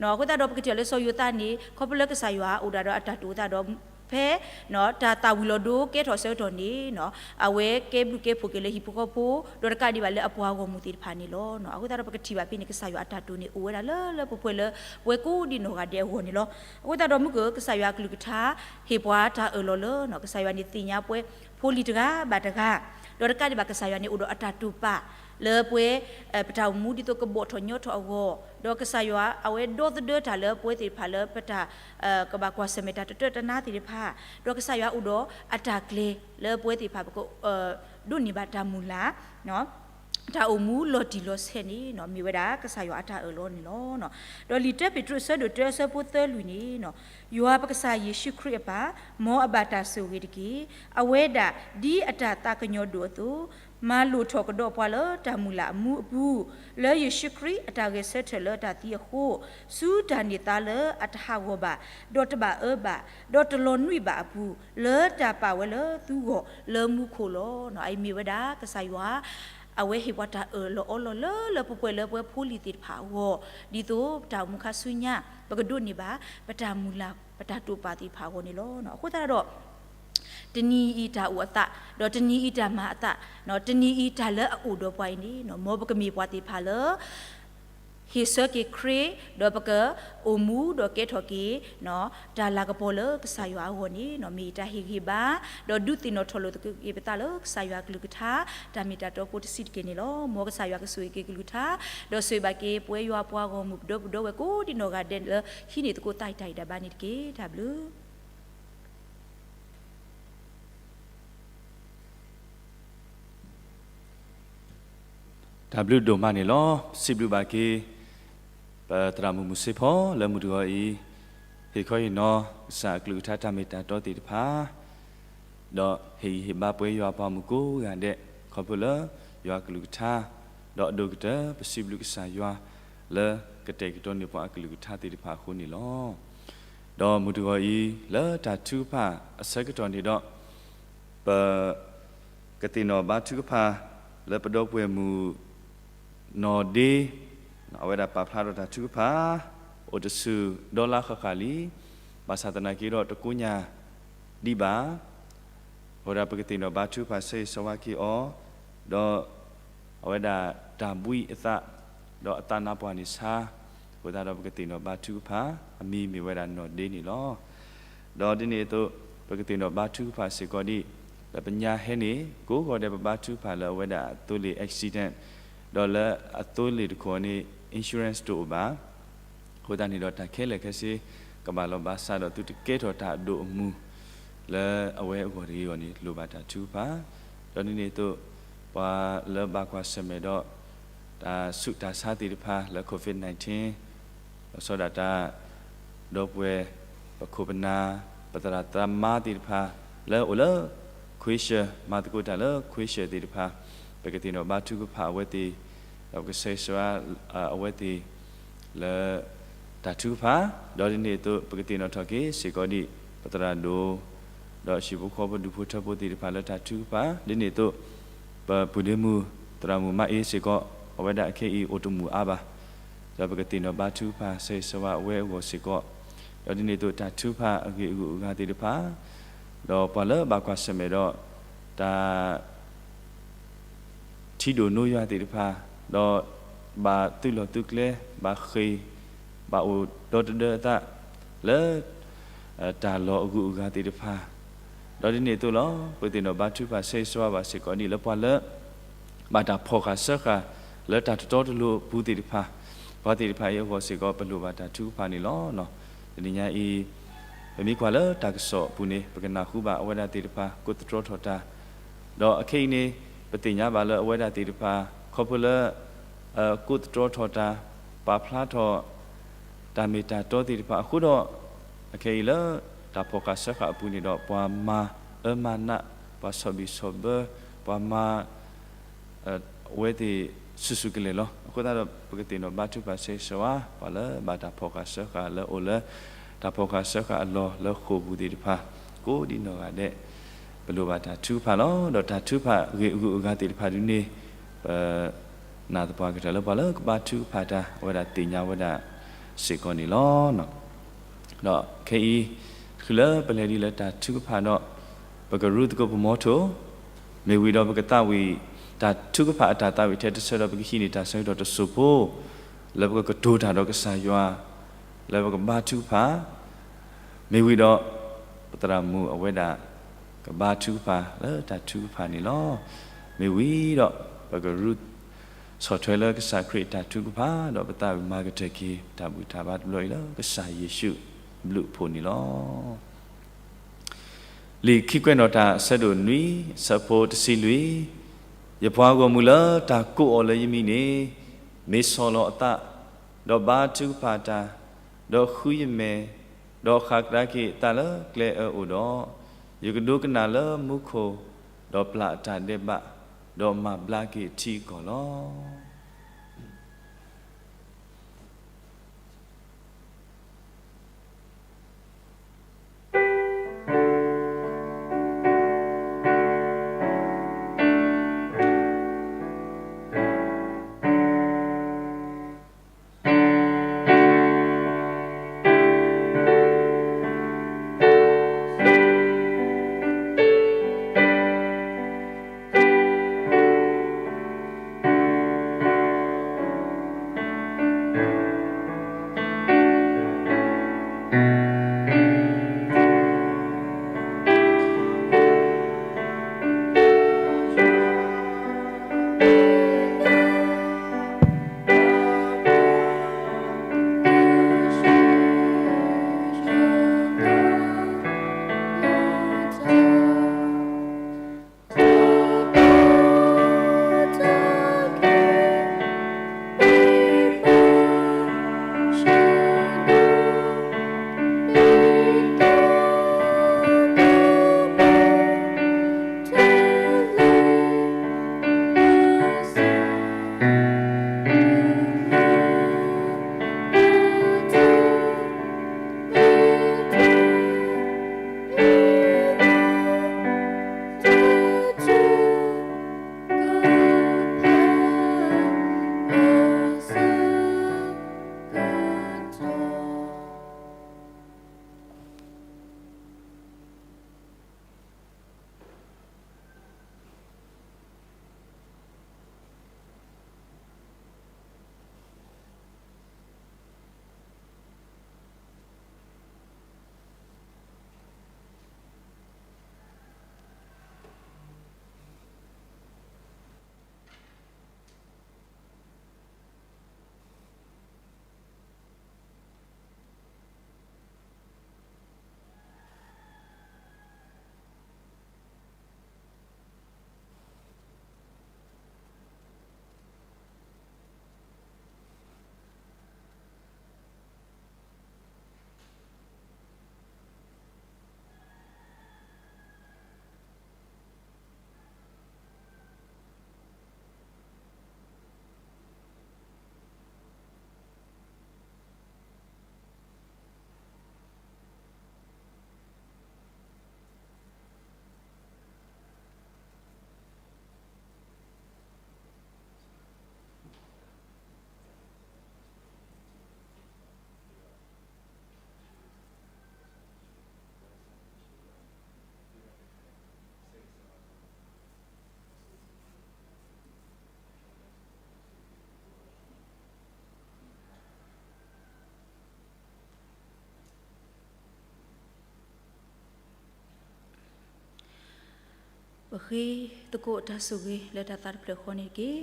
အဃိသတးဒီးပကထံၣ်လၢစီၤယိၤသးန့ၣ် ခီဖျိလၢကစၢ်ယွၤအိၣ်ဒၣ်ဒီးအတၢ်တိာ်အသးဒီး ဖဲ တၢ်သၣ်ဝံၤလီၤဒိကဲထီၣ်အဆၢကတီၢ်န့ၣ် အဝဲကဲဘျုးကဲဖှိၣ်က့ၤလၢဟံၣ်ဖိဃီဖိ ဒီးတကးဒံးဘၣ်လၢအပှၤဂီၢ်မုၢ်သ့ၣ်တဖၣ်န့ၣ်လီၤ. အဃိသတးဒီးပကထံၣ်ဘၣ်ဖဲန့ၣ် ကစၢ်ယွၤအတၢ်တိာ်န့ၣ် အိၣ်ဝဲဒၣ်လၢလၢပှဲၤပှဲၤလၢပဝဲကိးဒံနီၢ်ဂၤဒဲးအဂီၢ်န့ၣ်လီၤ. အဃိသတးဒီးမုၢ်ကၢၢ် ကစၢ်ယွၤအကလုၢ်ကထါ ဟ့ၣ်ပှၤတၢ်အၢၣ်လီၤလၢ ကစၢ်ယွၤန့ၣ်သ့ၣ်ညါပှဲၤဖိလံၤတဂၤဘၣ်တဂၤ ဒီးတကးဒံးဘၣ်ကစၢ်ယွၤန့ၣ်အိၣ်ဒီးအတၢ်တိာ်ပာ်လၢပှဲၤ ပတၢ်အိၣ်မူဒ်သိးကဘီၣ်ထီၣ်ညီထီၣ်အဂီၢ် ဒီးကစၢ်ယွၤအဝဲဒီသဒၢတၢ်လၢပဝဲသ့ၣ်တဖၣ်လၢပတၢ် ကဘၣ်ကွၢ်ဆၢၣ်မဲာ်တၢ်တတၢတနါသ့ၣ်တဖၣ် ဒီးကစၢ်ယွၤအိၣ်ဒီးအတၢ်ကျဲၤလၢပဝဲသ့ၣ်တဖၣ်ပက ဒိးန့ၢ်ဘၣ်တၢ်မုၢ်လၢ် တၢ်အိၣ်မူလီၤတံၢ်လီၤဆဲးန့ၣ် မ့ၢ်ဝဲဒၣ်ကစၢ်ယွၤအတၢ်အၢၣ်လီၤန့ၣ်လီၤ. ဒီးလံာ်တၢပ့းတရူးအဆၢဒိၣ်တၢအဆၢဖိသၢလွံၢ်န့ၣ် ယွၤပကစၢ်ယ့ၣ်ၡူးခရံာ်အပၢ် မ်အဘၣ်တၢ်ဆိၣ်ဂ့ၤတက့ၢ်. အဝဲဒၣ်ဒ်အတၢ်သးကညီၤဒိၣ်အသိး မၤလိၣ်ထီၣ်ကဒီးပှၤလၢတၢ်မုၢ်လၢ်အမူအပူၤ လၢယ့ၣ်ၡူးခရံာ်အတၢ်ဂဲၤဆၢထၢၣ်လၢတၢ်သံအဃိ ဆူတၢ်န့ၢ်သါလၢအတဟးဂီၤဘၣ်, ဒီးတဘၣ်အၢဘၣ်, ဒီးတလီၤနွံဘၣ်အပူၤ, လၢတၢ်ပာ်ဝဲလၢသုဂီၢ်လၢမူခိၣ်လီၤ. အအံၤမ့ၢ်ဝဲဒၣ်ကစၢ်ယွၤ အဝဲဟ့ၣ်ပှၤတၢ်အၢၣ်လီၤအီလီၤလၢလၢပှဲၤပှဲၤလၢပဝဲဖိလံၤသ့ၣ်တဖၣ်အဂီၢ်, ဒ်သိးပတၢ်အိၣ်မူခါဆူညါ ပကဒိးန့ၢ်ဘၣ် ပတၢ်မုၢ်လၢ် ပတၢ်တိာ်ပာ်သ့ၣ်တဖၣ်အဂီၢ်န့ၣ်လီၤ. အဃိသတးဒီး တနံၤအံၤတၢ်အိၣ်အသး, ဒီးတနံၤအံၤတၢ်မၤအသး, တနံၤအံၤတၢ်လၢအအိၣ်ဒီးပှၤအံၤန့ၣ် မ်ပကမ့ၢ်ပှၤသ့ၣ်တဖၣ်လၢ ဟ့ၣ်ဆၢက့ၤခရံာ်, ဒီးပကအိၣ်မူဒီးကဲထီၣ်က့ၤ တၢ်လၤကပီၤလၢကစၢ်ယွၤအဂီၢ်န့ၣ် မ့ၢ်တၢ်ဟ့ၣ်ဂံၢ်ဘါ, ဒီးဒုးသ့ၣ်နီၣ်ထီၣ်လိာ်သက့ၤပသးလၢကစၢ်ယွၤအကလုၢ်ကထါ တၢ်မ့ၢ်တၢ်တီဖိတဆံးတက့ၢ်န့ၣ်လီၤ. မ်ကစၢ်ယွၤကဆိၣ်ဂ့ၤက့ၤကလုၢ်ကထါ, ဒီးဆိၣ်ဂ့ၤဘၣ်က့ၤပဝဲယွၤပှၤဂီၢ်မုၢ်ပဒီပုၢ်ဝဲၢ်ကိးဒံနီၢ်ဂၤဒဲးလၢ ဟံးန့ၢ်သကိးသးတၢ်ဂံၢ်တၢ်ဘါန့ၣ်တက့ၢ်. တၢ်ဘျုး တၢ်ဘျုးဒိၣ်မးန့ၣ်လီၤ. စံးဘျုးဘၣ်က့ၤ ပသရၣ်မုၣ်မုၢ်စ့ဖီလၢမုၢ်တဂီၤအံၤ ဟ့ၣ်ခီဟ့ၣ်နီၤ ကစၢ်အကလုၢ်ကထါတၢ်မ့ၢ်တၢ်တီသ့ၣ်တဖၣ် ဒီးဟ့ၣ်ဂံၢ်ဟ့ၣ်ဘါပဝဲယွၤပှၤမုၣ်ကိးဂၤဒဲး ခီဖျိလၢယွၤအကလုၢ်ကထါ, ဒီးအဒိၣ်ကတၢၢ် ပစံးဘျုးကစၢ်ယွၤ လၢကတဲာ်ကတီၤန့ၢ်ပှၤအကလုၢ်ကထါသ့ၣ်တဖၣ်အဃိန့ၣ်လီၤ. ဒီးမုၢ်တဂီၤအံၤ လၢတၢ်ထုကဖၣ်အဆၢကတီၢ်န့ၣ်ဒီး ပ ကသ့ၣ်နီၣ်ဘါထုကဖၣ် လၢပဒီပုၢ်ဝဲၢ်မုၣ် နီၢ်ဒ့ အဝဲဒၣ်ပာ်ဖျါထီၣ်တၢ်ထုကဖၣ် အိၣ်တဆူၣ်ဒီလါဃၣ်ဃၣ်လံ, ဘၣ်ဆၣ်သနာ်က့ဒီးတကိညၢ်ဒံးဘၣ်. အဃိဒီးပကသ့ၣ်နီၣ်ဘါထုကဖၣ်ဆၢဂ့ၤဆၢဝါက့ၤအီၤ, ဒီး အဝဲဒၣ်တၢ်ဘှံးအသး, ဒီးအသးနါပှၢ်န့ၣ်ဆါ, အဃိသတးဒီးပကသ့ၣ်နီၣ်ဘါထုကဖၣ် အမံၤမ့ၢ်ဝဲဒၣ်နီၢ်ဒ့န့ၣ်လီၤ. ဒီးဒ်န့ၣ်အသိး ပကသ့ၣ်နီၣ်ဘါထုကဖၣ်စ့ၢ်ကီးဒ် လၢပညါဟဲန့ၣ် ကိးဂီၤဒဲးပဘါထုကဖၣ်လၢအဝဲဒၣ်အသိလ့ၣ် accident ဒီးလၢအသိလ့ၣ်တခီန့ၣ် insurance တအိၣ်ဘၣ်. အဃိသတးန့ၣ်ဒီးတၢ်ခဲလၢာ်ခဲဆ့ ကဘၣ်လီၤဘၣ်စးဒီးသုတကဲထီၣ်တၢ်အဒိၣ်အမုၢ် လၢအဝဲအဂီၢ်တဂ့ၤအဂီၢ်န့ၣ် လိၣ်ဘၣ်တၢ်ထုကဖၣ်, ဒီးဒ်န့ၣ်အသိး ပှၤလၢဘၣ်ကွၢ်ဆၢၣ်မဲာ်ဒီး တၢ်ဆူးတၢ်ဆါသ့ၣ်တဖၣ်လၢ COVID nineteen လီၤဆီဒၣ်တၢ် ဒီပုၢ်ဝဲၢ် ပခိၣ်ပနၢ် ပသရၣ်သမါသ့ၣ်တဖၣ် လၢအိၣ်လၢ ခွ့ၡၢၣ် မၤသကိးတၢ်လၢခွ့ၡၢၣ်သ့ၣ်တဖၣ် ပကသ့ၣ်နီၣ်ဘါထုကဖၣ်အဝဲသ့ၣ်, ဒီးပကဆၢဂ့ၤဆၢဝါ အဝဲသ့ၣ် လၢ တၢ်ထုကဖၣ်, ဒီးဒ်န့ၣ်အသိး ပကသ့ၣ်နီၣ်ထီၣ်က့ၤစ့ၢ်ကီးဒ် ပသရၣ်ဒိၣ် ဒီးဟံၣ်ဖိဃီဖိဒူၣ်ဖိထၢဖိသ့ၣ်တဖၣ်လၢတၢ်ထုကဖၣ်, ဒ်န့ၣ်အသိး ပပုၢ်ဒ့မုၣ် သရၣ်မုၣ်မါအ့စ့ၢ်ကီး အဝဲဒၣ်အခဲအံၤအိၣ်တမုာ်အါဘၣ်, ဒီးပကသ့ၣ်နီၣ်ဘါထုကဖၣ်ဆၢဂ့ၤဆၢဝါအဝဲအဂီၢ်စ့ၢ်ကီး, ဒီးဒ်န့ၣ်အသိးတၢ်ထုကဖၣ်အဂ့ၢ်အဂုၤအဂၤသ့ၣ်တဖၣ် ဒီးပှၤလၢဘၣ်ကွၢ်ဆၢၣ်မဲာ်ဒီး တၢ် ထံဒိၣ်နိယွၤသ့ၣ်တဖၣ်, ဒီးဘၣ်သုးလီၢ်သုးကျဲ, ဘၣ်ဃ့ၢ်, ဘၣ်အိၣ်ဒီတဒၢအသး လၢ တၢ်လီၢ်အဂုၤအဂၤသ့ၣ်တဖၣ်, ဒီးဒ်န့ၣ်အသိးလီၤ ပကသ့ၣ်နီၣ်ဘါထုကဖၣ်ဆၢဂ့ၤဆၢဝါဘၣ်စ့ၢ်ကီးဒ်လၢပှၤလၢ ဘၣ်တၢ်ဖီၣ်ဃာ်စၢဃာ်လၢတၢ်တတီတလိၤအပူၤသ့ၣ်တဖၣ်, ပှၤသ့ၣ်တဖၣ်အံၤအဂီၢ်စ့ၢ်ကီး ပလိၣ်ဘၣ်တၢ်ထုကဖၣ်န့ၣ်လီၤ. တနံၤညါအံၤ ပမ့ၢ်ကွၢ်လၢတၢ်ကစီၣ်အပူၤန့ၣ် ပကနၢ်ဟူဘၣ်အဝဲဒၣ်သ့ၣ်တဖၣ် ကိးသတြီထီၣ်တၢ်, ဒီးအခဲအံၤန့ၣ် ပသ့ၣ်ညါဘၣ်လၢအဝဲဒၣ်သ့ၣ်တဖၣ် ခီဖျိလၢ ကိးသတြီထီၣ်တၢ်, ပာ်ဖျါထီၣ် တၢ်မ့ၢ်တၢ်တီသ့ၣ်တဖၣ်အဃိဒီး အခဲအံၤလၢ တၢ်ဖီၣ်ဃာ်စၢဃာ်အပူၤန့ၣ်ဒီး ပှၤမၤအၢမၤနး, ပှၤဆီၣ်ဘံၣ်ဆီၣ်ဘၢ, ပှၤမၤ အဝဲသ့ၣ်ဆူၣ်ဆူၣ်ကလဲာ်လီၤ. အဃိသတးဒီး ပကသ့ၣ်နီၣ်ဘါထုကဖၣ်ဆၢဂ့ၤဆၢဝါ ပှၤလၢဘၣ်တၢ်ဖီၣ်ဃာ်စၢဃာ်လၢအိၣ်လၢ တၢ်ဖီၣ်ဃာ်စၢဃာ်အလီၢ်လၢဃိာ်ပူၤသ့ၣ်တဖၣ် ကိးဒံနီၢ်ဂၤဒဲး ပလိၣ်ဘၣ်တၢ်ထုကဖၣ်လီၤ. ဒီးတၢ်ထုကဖၣ်ဂ့ၢ်အဂုၤအဂၤသ့ၣ်တဖၣ်ဒ်န့ၣ် ပ နာ်သပှၢ်ကတၢၢ်လၢပှၤလၢကဘါထုကဖၣ်တၢ် အဝဲဒၣ်သ့ၣ်ညါဝဲဒၣ် စ့ၢ်ကီးန့ၣ်လီၤ. ဒီးခဲအံၤ တုၤလၢပလဲၤဒ်လၢတၢ်ထုကဖၣ်ဒီး ပကရူသကိးပမီထိၣ်, မ့ၢ်ဝံၤဒီးပကသးဝံၣ် တၢ်ထုကဖၣ်အတၢ်သးဝံၣ်ထဲတဆၢဒီး ပကဟံးန့ၢ်တၢ်ဆၢကတီၢ်တစိၢ်ဖိ လၢပကကတိၤတၢ်ဒီးကစၢ်ယွၤ လၢပကဘါထုကဖၣ်, မ့ၢ်ဝံၤဒီး ပသရၣ်မုၣ်အဝဲဒၣ် ကဘါထုကဖၣ်လၢတၢ်ထုကဖၣ်န့ၣ်လီၤ. မ့ၢ်ဝံၤဒီး ပကရူ ဆီၣ်ထွဲလၢကစၢ်ခရံာ်အတၢ်ထုကဖၣ် ဒီးပသးဝံၣ်မၤကတၢၢ်က့ၤ တၢ်ဘူၣ်တၢ်ဘါတဘျီအံၤလၢကစၢ်ယ့ၣ်ၡူးအဘျုးအဖှိၣ်န့ၣ်လီၤ. လံာ်ခံကွဲးနီၣ်တၢ်အဆၢဒိၣ်နွံ အဆၢဖိတဆံလွံၢ်, ယပှၤဂီၢ်မုၢ်လၢတၢ်ကိးအီၤလၢယမံၤန့ၣ် မ့ၢ်ဆီၣ်လီၤအသး, ဒီးဘါထုကဖၣ်တၢ်, ဒီးဃုယမဲာ်, ဒီးဃၣ်ကဒါက့ၤအသးလၢကျဲအၢအိၣ်ဒီး, ယကဒိကနၣ်လၢမူခိၣ်, ဒီးပျၢ်အတၢ်ဒဲးဘး, ဒီးမၤဘျါက့ၤအထံအကီၢ်လီၤ. ပဃ့သကိးတၢ်ဆိၣ်ဂ့ၤလၢတၢ်သးတဖျၢၣ်ဃီန့ၣ်တက့ၢ်.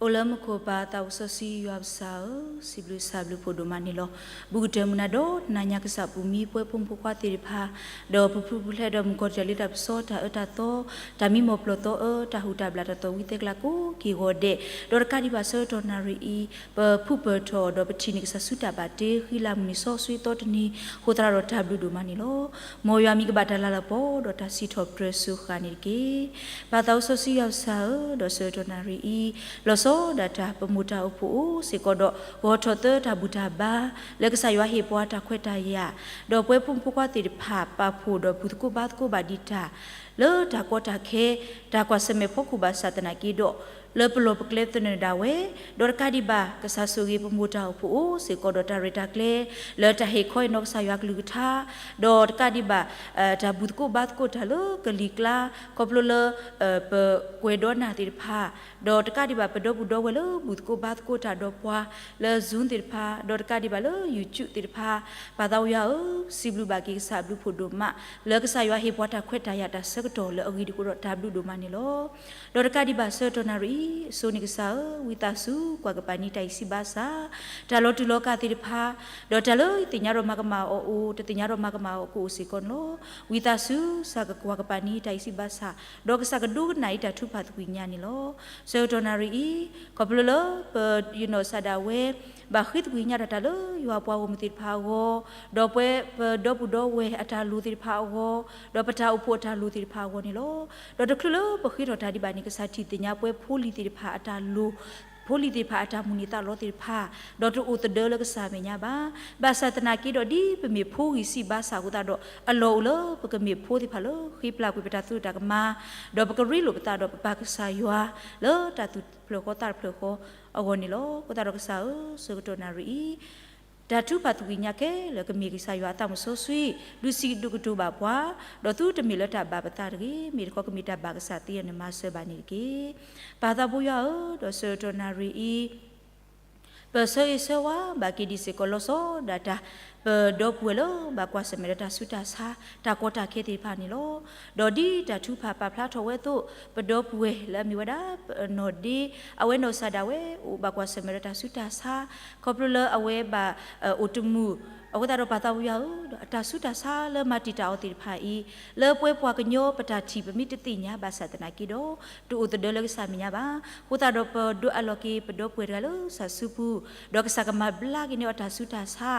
အိၣ်လၢမူခိၣ်ပၢ်သးစီဆှံယွၤပၢ်ဧၢ, စံးဘျုးကစၢ်ဘျုးဖှိၣ်ဒိၣ်မးန့ၣ်လီၤ. ဘူးကတၢၢ်မုၢ်နၤဒီးနၤညါကစၢ်ပူၤ မံပှဲၤဖိမုၣ်ဖိခွါသ့ၣ်တဖၣ်, ဒီးပဖုပဖျဲးဒီးမုၣ်ကီၢ်တၢ်လ့တၢ်ပစီတၢ်အၢတၢ်သီ, တၢ်မံမီၢ်ပျီၢ်သီအၢ, တၢ်ဟူးတၢ်ဘျၣ်တၢ်သီဝံသဲကျါကိးက့ၤဂီၤဒဲး, ဒီးတကးဒံးဘၣ်ဆၢကတီၢ်နၣ်ရံၣ်အံၤ, ပဖုပၢၢ်ထီၣ် ဒီးပထံၣ်န့ၢ်ကစၢ်ဆူတၢ်ဘၣ်တ့ ဃံလၤမုၢ်နံၤစီဆှံသီတနံၤ, ဃိသတးဒီးတၢ်ဘျုးဒိၣ်မးန့ၣ်လီၤ. မ်ယွၤမံၤကဘၣ်တၢ်လၤလီၤပီၤ ဒီးတၢ်စံးထီၣ်ပတြၢၤစၢဃာ်န့ၣ်တက့ၢ်. ပၢ်သးစီဆှံယွၤပၢ်ဧၢ, ဒီးဆၢကတီၢ်နၣ်ရံၣ်အံၤ, လီၤဆီဒၣ်တၢ်ပမိၢ်တၢ်အိၣ်ဖှိၣ်အိၣ်စ့ၢ်ကီးဒီး ဂီၤထီၣ်သၢတၢ်ဘူၣ်တၢ်ဘါ လၢကစၢ်ယွၤဟ့ၣ်ပှၤတၢ်ခွဲးတၢ်ယာ်, ဒီးပဝဲဖိမုၣ်ဖိခွါသ့ၣ်တဖၣ် ပာ်ဖှိၣ်ဒီးဘူၣ်သကိးဘါသကိးဘၣ်ဒံးတၢ် လၢတၢ်ကီတၢ်ခဲ, တၢ်ကွၢ်ဆၢၣ်မဲာ်ဖီခိၣ်ဘၣ်ဆၣ်သနာ်က့ဒီး, လၢပလီၢ်ပကျဲသနၢၣ်ဒၣ်ဝဲ, ဒီးတကးဒံးဘၣ် ကစၢ်ဆိၣ်ဂ့ၤပမိၢ်တၢ်အိၣ်ဖှိၣ်အိၣ်စ့ၢ်ကီးဒီးတၢ်ရဲၣ်တၢ်ကျဲၤ လၢတၢ်ဟ့ၣ်ခီဟ့ၣ်နီၤကစၢ်ယွၤကလုၢ်ကထါ, ဒီးတကးဒံးဘၣ် တၢ်ဘူၣ်သကိးဘါသကိးတၢ်လၢကလံၤကျါ ခီဖျိလၢ ပကွဲးဒီးနၢ်သ့ၣ်တဖၣ်, ဒီးတကးဒံးဘၣ် ပဒီပုၢ်ဒီဝဲၢ်လၢဘူၣ်သကိးဘါသကိးတၢ်ဒီးပှၤလၢ Zoom သ့ၣ်တဖၣ်, ဒီးတကးဒံးဘၣ်လၢ YouTube သ့ၣ်တဖၣ်, ပၢ်သးဝံယွၤဧၢ, စံးဘျုးဘၣ်က့ၤကစၢ်အဘျုးဖှိၣ်ဒိၣ်မး လၢကစၢ်ယွၤဟ့ၣ်ပှၤတၢ်ခွဲးတၢ်ယာ်တၢ်ဆၢကတီၢ်လၢအဂ့ၤဒံးအဃိဒီး တၢ်ဘျုးဒိၣ်မးန့ၣ်လီၤ. ဒီးတကးဒံးဘၣ်ဆၢကတီၢ်နၣ်ရံၣ်အံၤ အစိန့ၣ်ကစၢ်ဧၢ, ဝံသးစူၤကွၢ်ကပၤန့ၢ်တၢ်အံးဆံးဘၣ်ဆၣ်, တၢ်လီၤတူာ်လီၤကာ်သ့ၣ်တဖၣ်, ဒီးတၢ်လၢယသ့ၣ်ညါဒီးမၤကမၣ်အီၤအိၣ်, တသ့ၣ်ညါဒီးမၤကမၣ်အီၤကအိၣ်စ့ၢ်ကီးန့ၣ်လီၤ. ဝံသးစူၤ ကစၢ်ကကွၢ်ကပၤန့ၢ်တၢ်အံးဆံးဘၣ်ဆၣ်, ဒီးကစၢ်ကဒိကနၣ်အံၤတၢ်ထုကဖၣ်သကွံာ်ညါန့ၣ်လီၤ. ဆၢကတီၢ်နၣ်ရံၣ်အံၤ, ခီဖျိလၢ ပယနီၢ်ကစၢ်ဒၣ်ဝဲ ဘၣ်ဃ့သကွံာ်ညါတၢ်တၢ်လၢယွၤပှၤဂီၢ်မုၢ်သ့ၣ်တဖၣ်အဂီၢ်, ဒီးပဝဲပဒီပုၢ်ဒီဝဲၢ်အတၢ်လိၣ်သ့ၣ်တဖၣ်အဂီၢ်, ဒီးပတၢ်အိၣ်ဖှိၣ်အတၢ်လိၣ်သ့ၣ်တဖၣ်အဂီၢ်န့ၣ်လီၤ. ဒီးတချုးလၢပဃ့ထီၣ်တၢ်ဒံးဘၣ်န့ၣ် ကစၢ်ထံၣ်သ့ၣ်ညါပဝဲဖိလံၤသ့ၣ်တဖၣ်အတၢ်လိၣ်, ဖိလံၤသ့ၣ်တဖၣ်အတၢ်မုၢ်န့ၢ်သးလီသ့ၣ်တဖၣ်, ဒီးတအိၣ်သဒၢလၢကစၢ်အမဲာ်ညါဘၣ်. ဘၣ်ဆၣ်သနာ်က့ဒီး ဒ်ပမ့ၢ်ဖိဂံၢ်စၢ်ဘါစၢ်အဃိသတးဒီး အလီၢ်အိၣ်လၢပကမ့ၢ်ဖိသ့ၣ်တဖၣ်လၢဃ့ပျၢ်ကွံာ်ပတၢ်သူၣ်တၢ်ကမၣ်, ဒီးပကရ့လိာ်ပသးဒီးပပၢ်ကစၢ်ယွၤ လၢတၢ်သူၣ်တဖျၢၣ်ဃီသးတဖျၢၣ်ဃီအဂီၢ်န့ၣ်လီၤ. အဃိသတးဒီးကစၢ်ဧၢ, ဆၢကတီၢ်နၣ်ရံၣ်အံၤ တၢ်ထုကဖၣ်သကွံာ်ညါခဲလၢာ် ကမ့ၢ်ကစၢ်ယွၤအသးမုၢ်စီဆှံ, ဒုးစံးဒုးကတိၤဘၣ်ပှၤ, ဒီးသုတမ့ၢ်လၢတၢ်ဘၣ်ပသးတဂ့ၤ, မ့ၢ်တခီကမ့ၢ်တၢ်ဘၣ်ကစၢ်သ့အန့ၣ် မၤစၢၤဘၣ်န့ၣ်တက့ၢ်. ပၢ်သးဘိယွၤဧၢ, ဒီးဆၢကတီၢ်နၣ်ရံၣ်အံၤ ပဆၢဂ့ၤဆၢဝါဘၣ်က့ၤဒံးစ့ၢ်ကီးလီၤဆီဒၣ်တၢ် ပဒီပုၢ်ဝဲၢ်လၢဘၣ်ကွၢ်ဆၢၣ်မဲာ်ဒီးတၢ်ဆူးတၢ်ဆါ တၢ်ကီတၢ်ခဲသ့ၣ်တဖၣ်န့ၣ်လီၤ. ဒီးဒ်တၢ်ထုကဖၣ်ပာ်ဖျါထီၣ်ဝဲအသိး, ပဒီပုၢ်ဝဲၢ်လၢအမ့ၢ်ဝဲဒၣ် နီၢ်ဒ့, အဝဲနီၢ်ကစၢ်ဒၣ်ဝဲအိၣ်ဘၣ်ကွၢ်ဆၢၣ်မဲာ်ဒီးတၢ်ဆူးတၢ်ဆါ, ခီဖျိလၢအဝဲဘၣ်အိၣ်တမုာ်, အဃိသတးဒီးပၢ်သးဘိယွၤဧၢ, ဒီးအတၢ်ဆူးတၢ်ဆါလၢမၤတံာ်တာ်အီၤသ့ၣ်တဖၣ်အံၤ, လၢပဝဲပှၤကညီပတၢ်ထံၣ်ပမ့ၢ်တသ့ၣ်ညါဘၣ်ဆၣ်သနာ်က့ဒီး တအိၣ်သဒၢလၢကစၢ်အမဲာ်ညါဘၣ်. အဃိသတးဒီးပဒိးအးလီၤက့ၤပဒီပုၢ်ဝဲၢ်တဂၤလၢကစၢ်စုပူၤ, ဒီးကစၢ်ကမၤဘျါက့ၤန့ၢ်အီၤတၢ်ဆူးတၢ်ဆါ,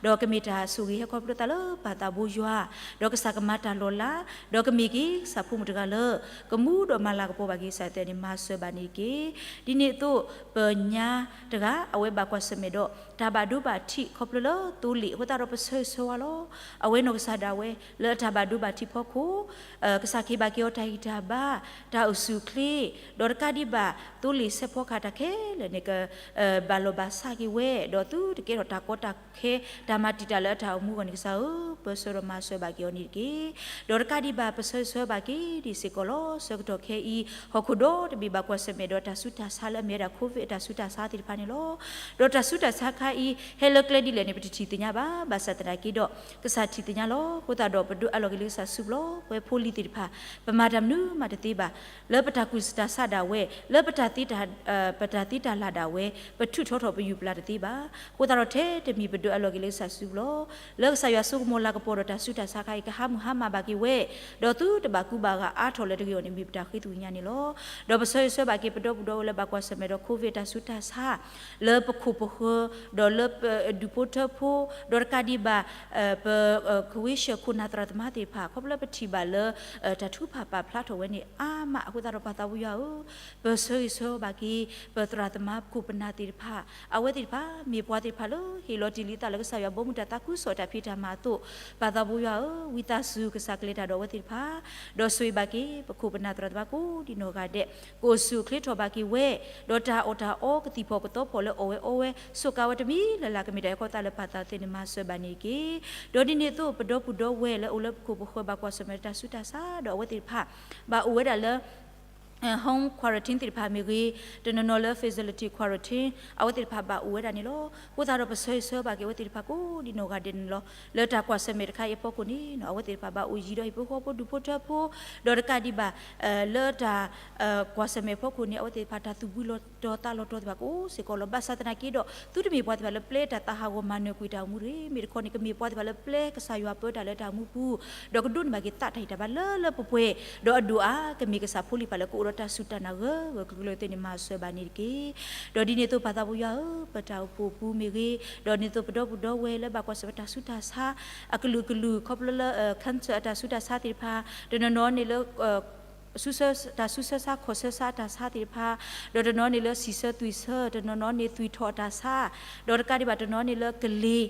ဒီးကမ့ၢ်တၢ်ဆိၣ်ဂ့ၤဟဲခီဖျိသးလၢပၢ်သးဘိယွၤ, ဒီးကစၢ်ကမၤတၢ်လီၤလး, ဒီးကမ့ၢ်က့ၤကစၢ်ဖိမုၣ်တဂၤလၢ ကမူဒီးမၤလၤကပီၤဘၣ်က့ၤကစၢ်သးန့ၣ် မၤစၢၤဘၣ်န့ၣ်တက့ၢ်. ဒ်န့ၣ်အသိး ပညါတဂၤ အဝဲဘၣ်ကွၢ်ဆၢၣ်မဲာ်ဒီး တၢ်ဘၣ်ဒိဘၣ်ထံးခီဖျိလၢသိလ့ၣ်အဃိသတးဒီး ပဆၢဂ့ၤဆၢဝါလီၤ. အဝဲနီၢ်ကစၢ်ဒၣ်ဝဲ လၢအတၢ်ဘၣ်ဒိဘၣ်ထံးဖီခိၣ် ကစၢ်ကဟ့ၣ်ဘၣ်က့ၤအီၤတၢ်ဂံၢ်တၢ်ဘါ, တၢ်အိၣ်ဆူၣ်အိၣ်ချ့, ဒီးတကးဒံးဘၣ် သိလ့ၣ်ဆဲးဖီကဟၣ်တၢ်ခဲလၢာ်န့ၣ် ကဘၣ်လီၢ်ဘၣ်စးက့ၤဝဲ, ဒီးသုတကဲထီၣ်တၢ်ကီတၢ်ခဲ တၢ်မၤတံာ်တာ်လၢအတၢ်အိၣ်မူအဂီၢ်န့ၣ် ကစၢ်ဧၢ, ပၢၢ်ဆၢဒီးမၤစၢၤဘၣ်က့ၤအီၤန့ၣ်တက့ၢ်. ဒီးတကးဒံးဘၣ် ပဆၢဂ့ၤဆၢဝါဘၣ်က့ၤဒံးစ့ၢ်ကီးလီၤ. ဆၢကတီၢ်ခဲအံၤ ဟီၣ်ခိၣ်ဒီတဘ့ၣ်ဘၣ်ကွၢ်ဆၢၣ်မဲာ်ဒီးတၢ်ဆူးတၢ်ဆါလၢအမ့ၢ်ဝဲဒၣ် COVID အတၢ်ဆူးတၢ်ဆါသ့ၣ်တဖၣ်န့ၣ်လီၤ. ဒီးတၢ်ဆူးတၢ်ဆါခါအံၤ ဟဲလၢကျဲဒ်လဲၣ်န့ၣ် ပတထံၣ်သ့ၣ်ညါဘၣ်, ဘၣ်ဆၣ်သနာ်က့ဒီး ကစၢ်ထံၣ်သ့ၣ်ညါလီၤ. အဃိသတးဒီး ပဒိးအးလီၤက့ၤလၢကစၢ်စုပူၤလီၤ. ပဝဲဖိလံၤသ့ၣ်တဖၣ် ပမၤတၢ်မနုၤမးတသ့ဘၣ်. လၢပတၢ်ကူၣ်တၢ်ဆးဒၣ်ဝဲ, လၢပတၢ်သ့တၢ်, ပတၢ်သ့တၢ်လၢ်ဒၣ်ဝဲ, ပထုးထီထီၣ်ပယူၢ်ပျၢ်တသ့ဘၣ်. အဃိသတးဒီးထဲတမံၤပဒိးအးလီၤက့ၤလၢကစၢ်စုပူၤလီၤ. လၢကစၢ်ယွၤစိကမီၤလၤကပီၤဒီးတၢ်ဆူးတၢ်ဆါခါအံၤ ကဟးမုၢ်ဟါမၢ်ဘၣ်က့ၤဝဲ, ဒီးသုတဘၣ်ကူဘၣ်ဂာ်အါထီၣ်လၢၤတဂ့ၤအဂီၢ်န့ၣ် မ့ၢ်ပတၢ်ဃ့သကွံာ်ညါန့ၣ်လီၤ. ဒီးပဆၢဂ့ၤဆၢဝါဘၣ်က့ၤ ပဒီပုၢ်ဒီဝဲၢ်လၢဘၣ်ကွၢ်ဆၢၣ်မဲာ်ဒီး COVID တၢ်ဆူးတၢ်ဆါ လၢပခိၣ်ပဃၢၤ, ဒီးလၢပဒူၣ်ဖိထၢဖိ, ဒီးတကးဒံးဘၣ် ပကဝ့ၢ်ဆှၢခိၣ်နၢ်သရၣ်သမါသ့ၣ်တဖၣ် ခီဖျိလၢပထံၣ်ဘၣ်လၢ တၢ်ထုကဖၣ်ပာ်ဖျါထီၣ်ဝဲန့ၣ်အါမး. အဃိသတးဒီးပၢ်သးဘိယွၤဧၢ, ပဆၢဂ့ၤဆၢဝါဘၣ်က့ၤ ပသရၣ်သမါပခိၣ်ပနၢ်သ့ၣ်တဖၣ်, အဝဲသ့ၣ်တဖၣ် မ့ၢ်ပှၤသ့ၣ်တဖၣ်လၢဟ့ၣ်လီၤတ့ၢ်လံသးလၢကစၢ်ယွၤဘီမုၢ်တၢ်သးခုကစီၣ်တၢ်ဖံးတၢ်မၤအသိး, ပၢ်သးဘိယွၤဧၢ, ဝံသးစူၤကစၢ်ကလဲၤတၢ်ဒီးအဝဲသ့ၣ်တဖၣ်, ဒီးဆိၣ်ဂ့ၤဘၣ်က့ၤ ပခိၣ်ပနၢ်သရၣ်သမါကိးဒံနီၢ်ဂၤဒဲး, ကအိၣ်ဆူၣ်အိၣ်ချ့ထီၣ်ဘၣ်က့ၤဝဲ, ဒီးတၢ်အီၣ်တၢ်အီကသံၣ်ဖီၣ်ကသီဖီၣ်လၢအီၣ်ဝဲအီဝဲ စူးကါဝဲတမံၤလၢ်လၢ် ကမ့ၢ်တၢ်ဟဲခီသးလၢပၢ်သးသ့န့ၣ် မၤစၢၤဘၣ်န့ၣ်တက့ၢ်. ဒီးဒ်န့ၣ်အသိး ပဒီပုၢ်ဒီဝဲၢ်လၢအိၣ်လၢပခိၣ်ပဃၢၤ ဘၣ်ကွၢ်ဆၢၣ်မဲာ်တၢ်ဆူးတၢ်ဆါ ဒီးအဝဲသ့ၣ်တဖၣ် ဘၣ်အိၣ်ဝဲဒၣ်လၢ home quarantine သ့ၣ်တဖၣ်မ့ၢ်ဂ့ၤ, တနီၤနီၤလၢ facility quarantine အဝဲသ့ၣ်တဖၣ်ဘၣ်အိၣ်ဝဲဒၣ်န့ၣ်လီၤ. အဃိသတးဒီးပဆၢဂ့ၤဆၢဝါဘၣ်က့ၤအဝဲသ့ၣ်တဖၣ်ကိးဒံနီၢ်ဂၤဒဲးန့ၣ်လီၤ. လၢတၢ်ကွၢ်ဆၢၣ်မဲာ်တခါအံၤအဖီခိၣ်န့ၣ် အဝဲသ့ၣ်တဖၣ်ဘၣ်အိၣ်ယံၤဒီးဟံၣ်ဖိဃီဖိဒူၣ်ဖိထၢဖိ, ဒီးတကးဒံးဘၣ် လၢတၢ် ကွၢ်ဆၢၣ်မဲာ်အဖီခိၣ်န့ၣ် အဝဲသ့ၣ်တဖၣ်တၢ်သူၣ်ဘှံးလီၤတီၤသးလီၤတီၤသ့ၣ်တဖၣ်ကအိၣ်စ့ၢ်ကီးလီၤ. ဘၣ်ဆၣ်သနာ်က့ဒီး သုတမ့ၢ်ပှၤသ့ၣ်တဖၣ်လၢပျဲတၢ်သးဟးဂီၤမၤနၢၤကွံာ်တၢ်အိၣ်မူတဂ့ၤ. မ့ၢ်တခီန့ၣ် ကမ့ၢ်ပှၤသ့ၣ်တဖၣ်လၢပျဲကစၢ်ယွၤပၢတၢ်လၢတၢ်အိၣ်မူပူၤ, ဒီးကဒိးန့ၢ်ဘၣ်က့ၤသးတၢ်ဟ့ၣ်တၢ်ဘါလၢလၢပှဲၤပှဲၤ, ဒီးအဒိၣ်အါကမ့ၢ်ကစၢ်ဖိလံၤတဖၣ်လၢကအိၣ်ဒီးတၢ်စူၢ်တၢ်နာ်ဂၢၢ်ဂၢၢ်ကျၢၤကျၢၤသ့န့ၣ် မၤစၢၤဘၣ်န့ၣ်တက့ၢ်. ဒီးဒ်န့ၣ်အသိးပၢ်သးဘိယွၤဧၢ, ပတၢ်အိၣ်ဖှိၣ်ပူၤမ့ၢ်ဂ့ၤ, ဒီးဒ်န့ၣ်အသိးပဒီပုၢ်ဒီဝဲၢ်လၢဘၣ်ကွၢ်ဆၢၣ်မဲာ်တၢ်ဆူးတၢ်ဆါ အကလုာ်ကလုာ် ခီဖျိလၢ cancer အတၢ်ဆူးတၢ်ဆါသ့ၣ်တဖၣ်, တနီၤနီၤန့ၣ်လၢ တၢ်ဆူးဆါခီၣ်ဆၢဆါအတၢ်ဆါသ့ၣ်တဖၣ်, ဒီးတနီၤန့ၣ်လၢစံးဆၢသွံၣ်ဆၢ, တနီၤနီၤန့ၣ်သွံၣ်ထီၣ်အတၢ်ဆါ, ဒီးတကးဒံးဘၣ်တနီၤန့ၣ်လၢကလ့ၤ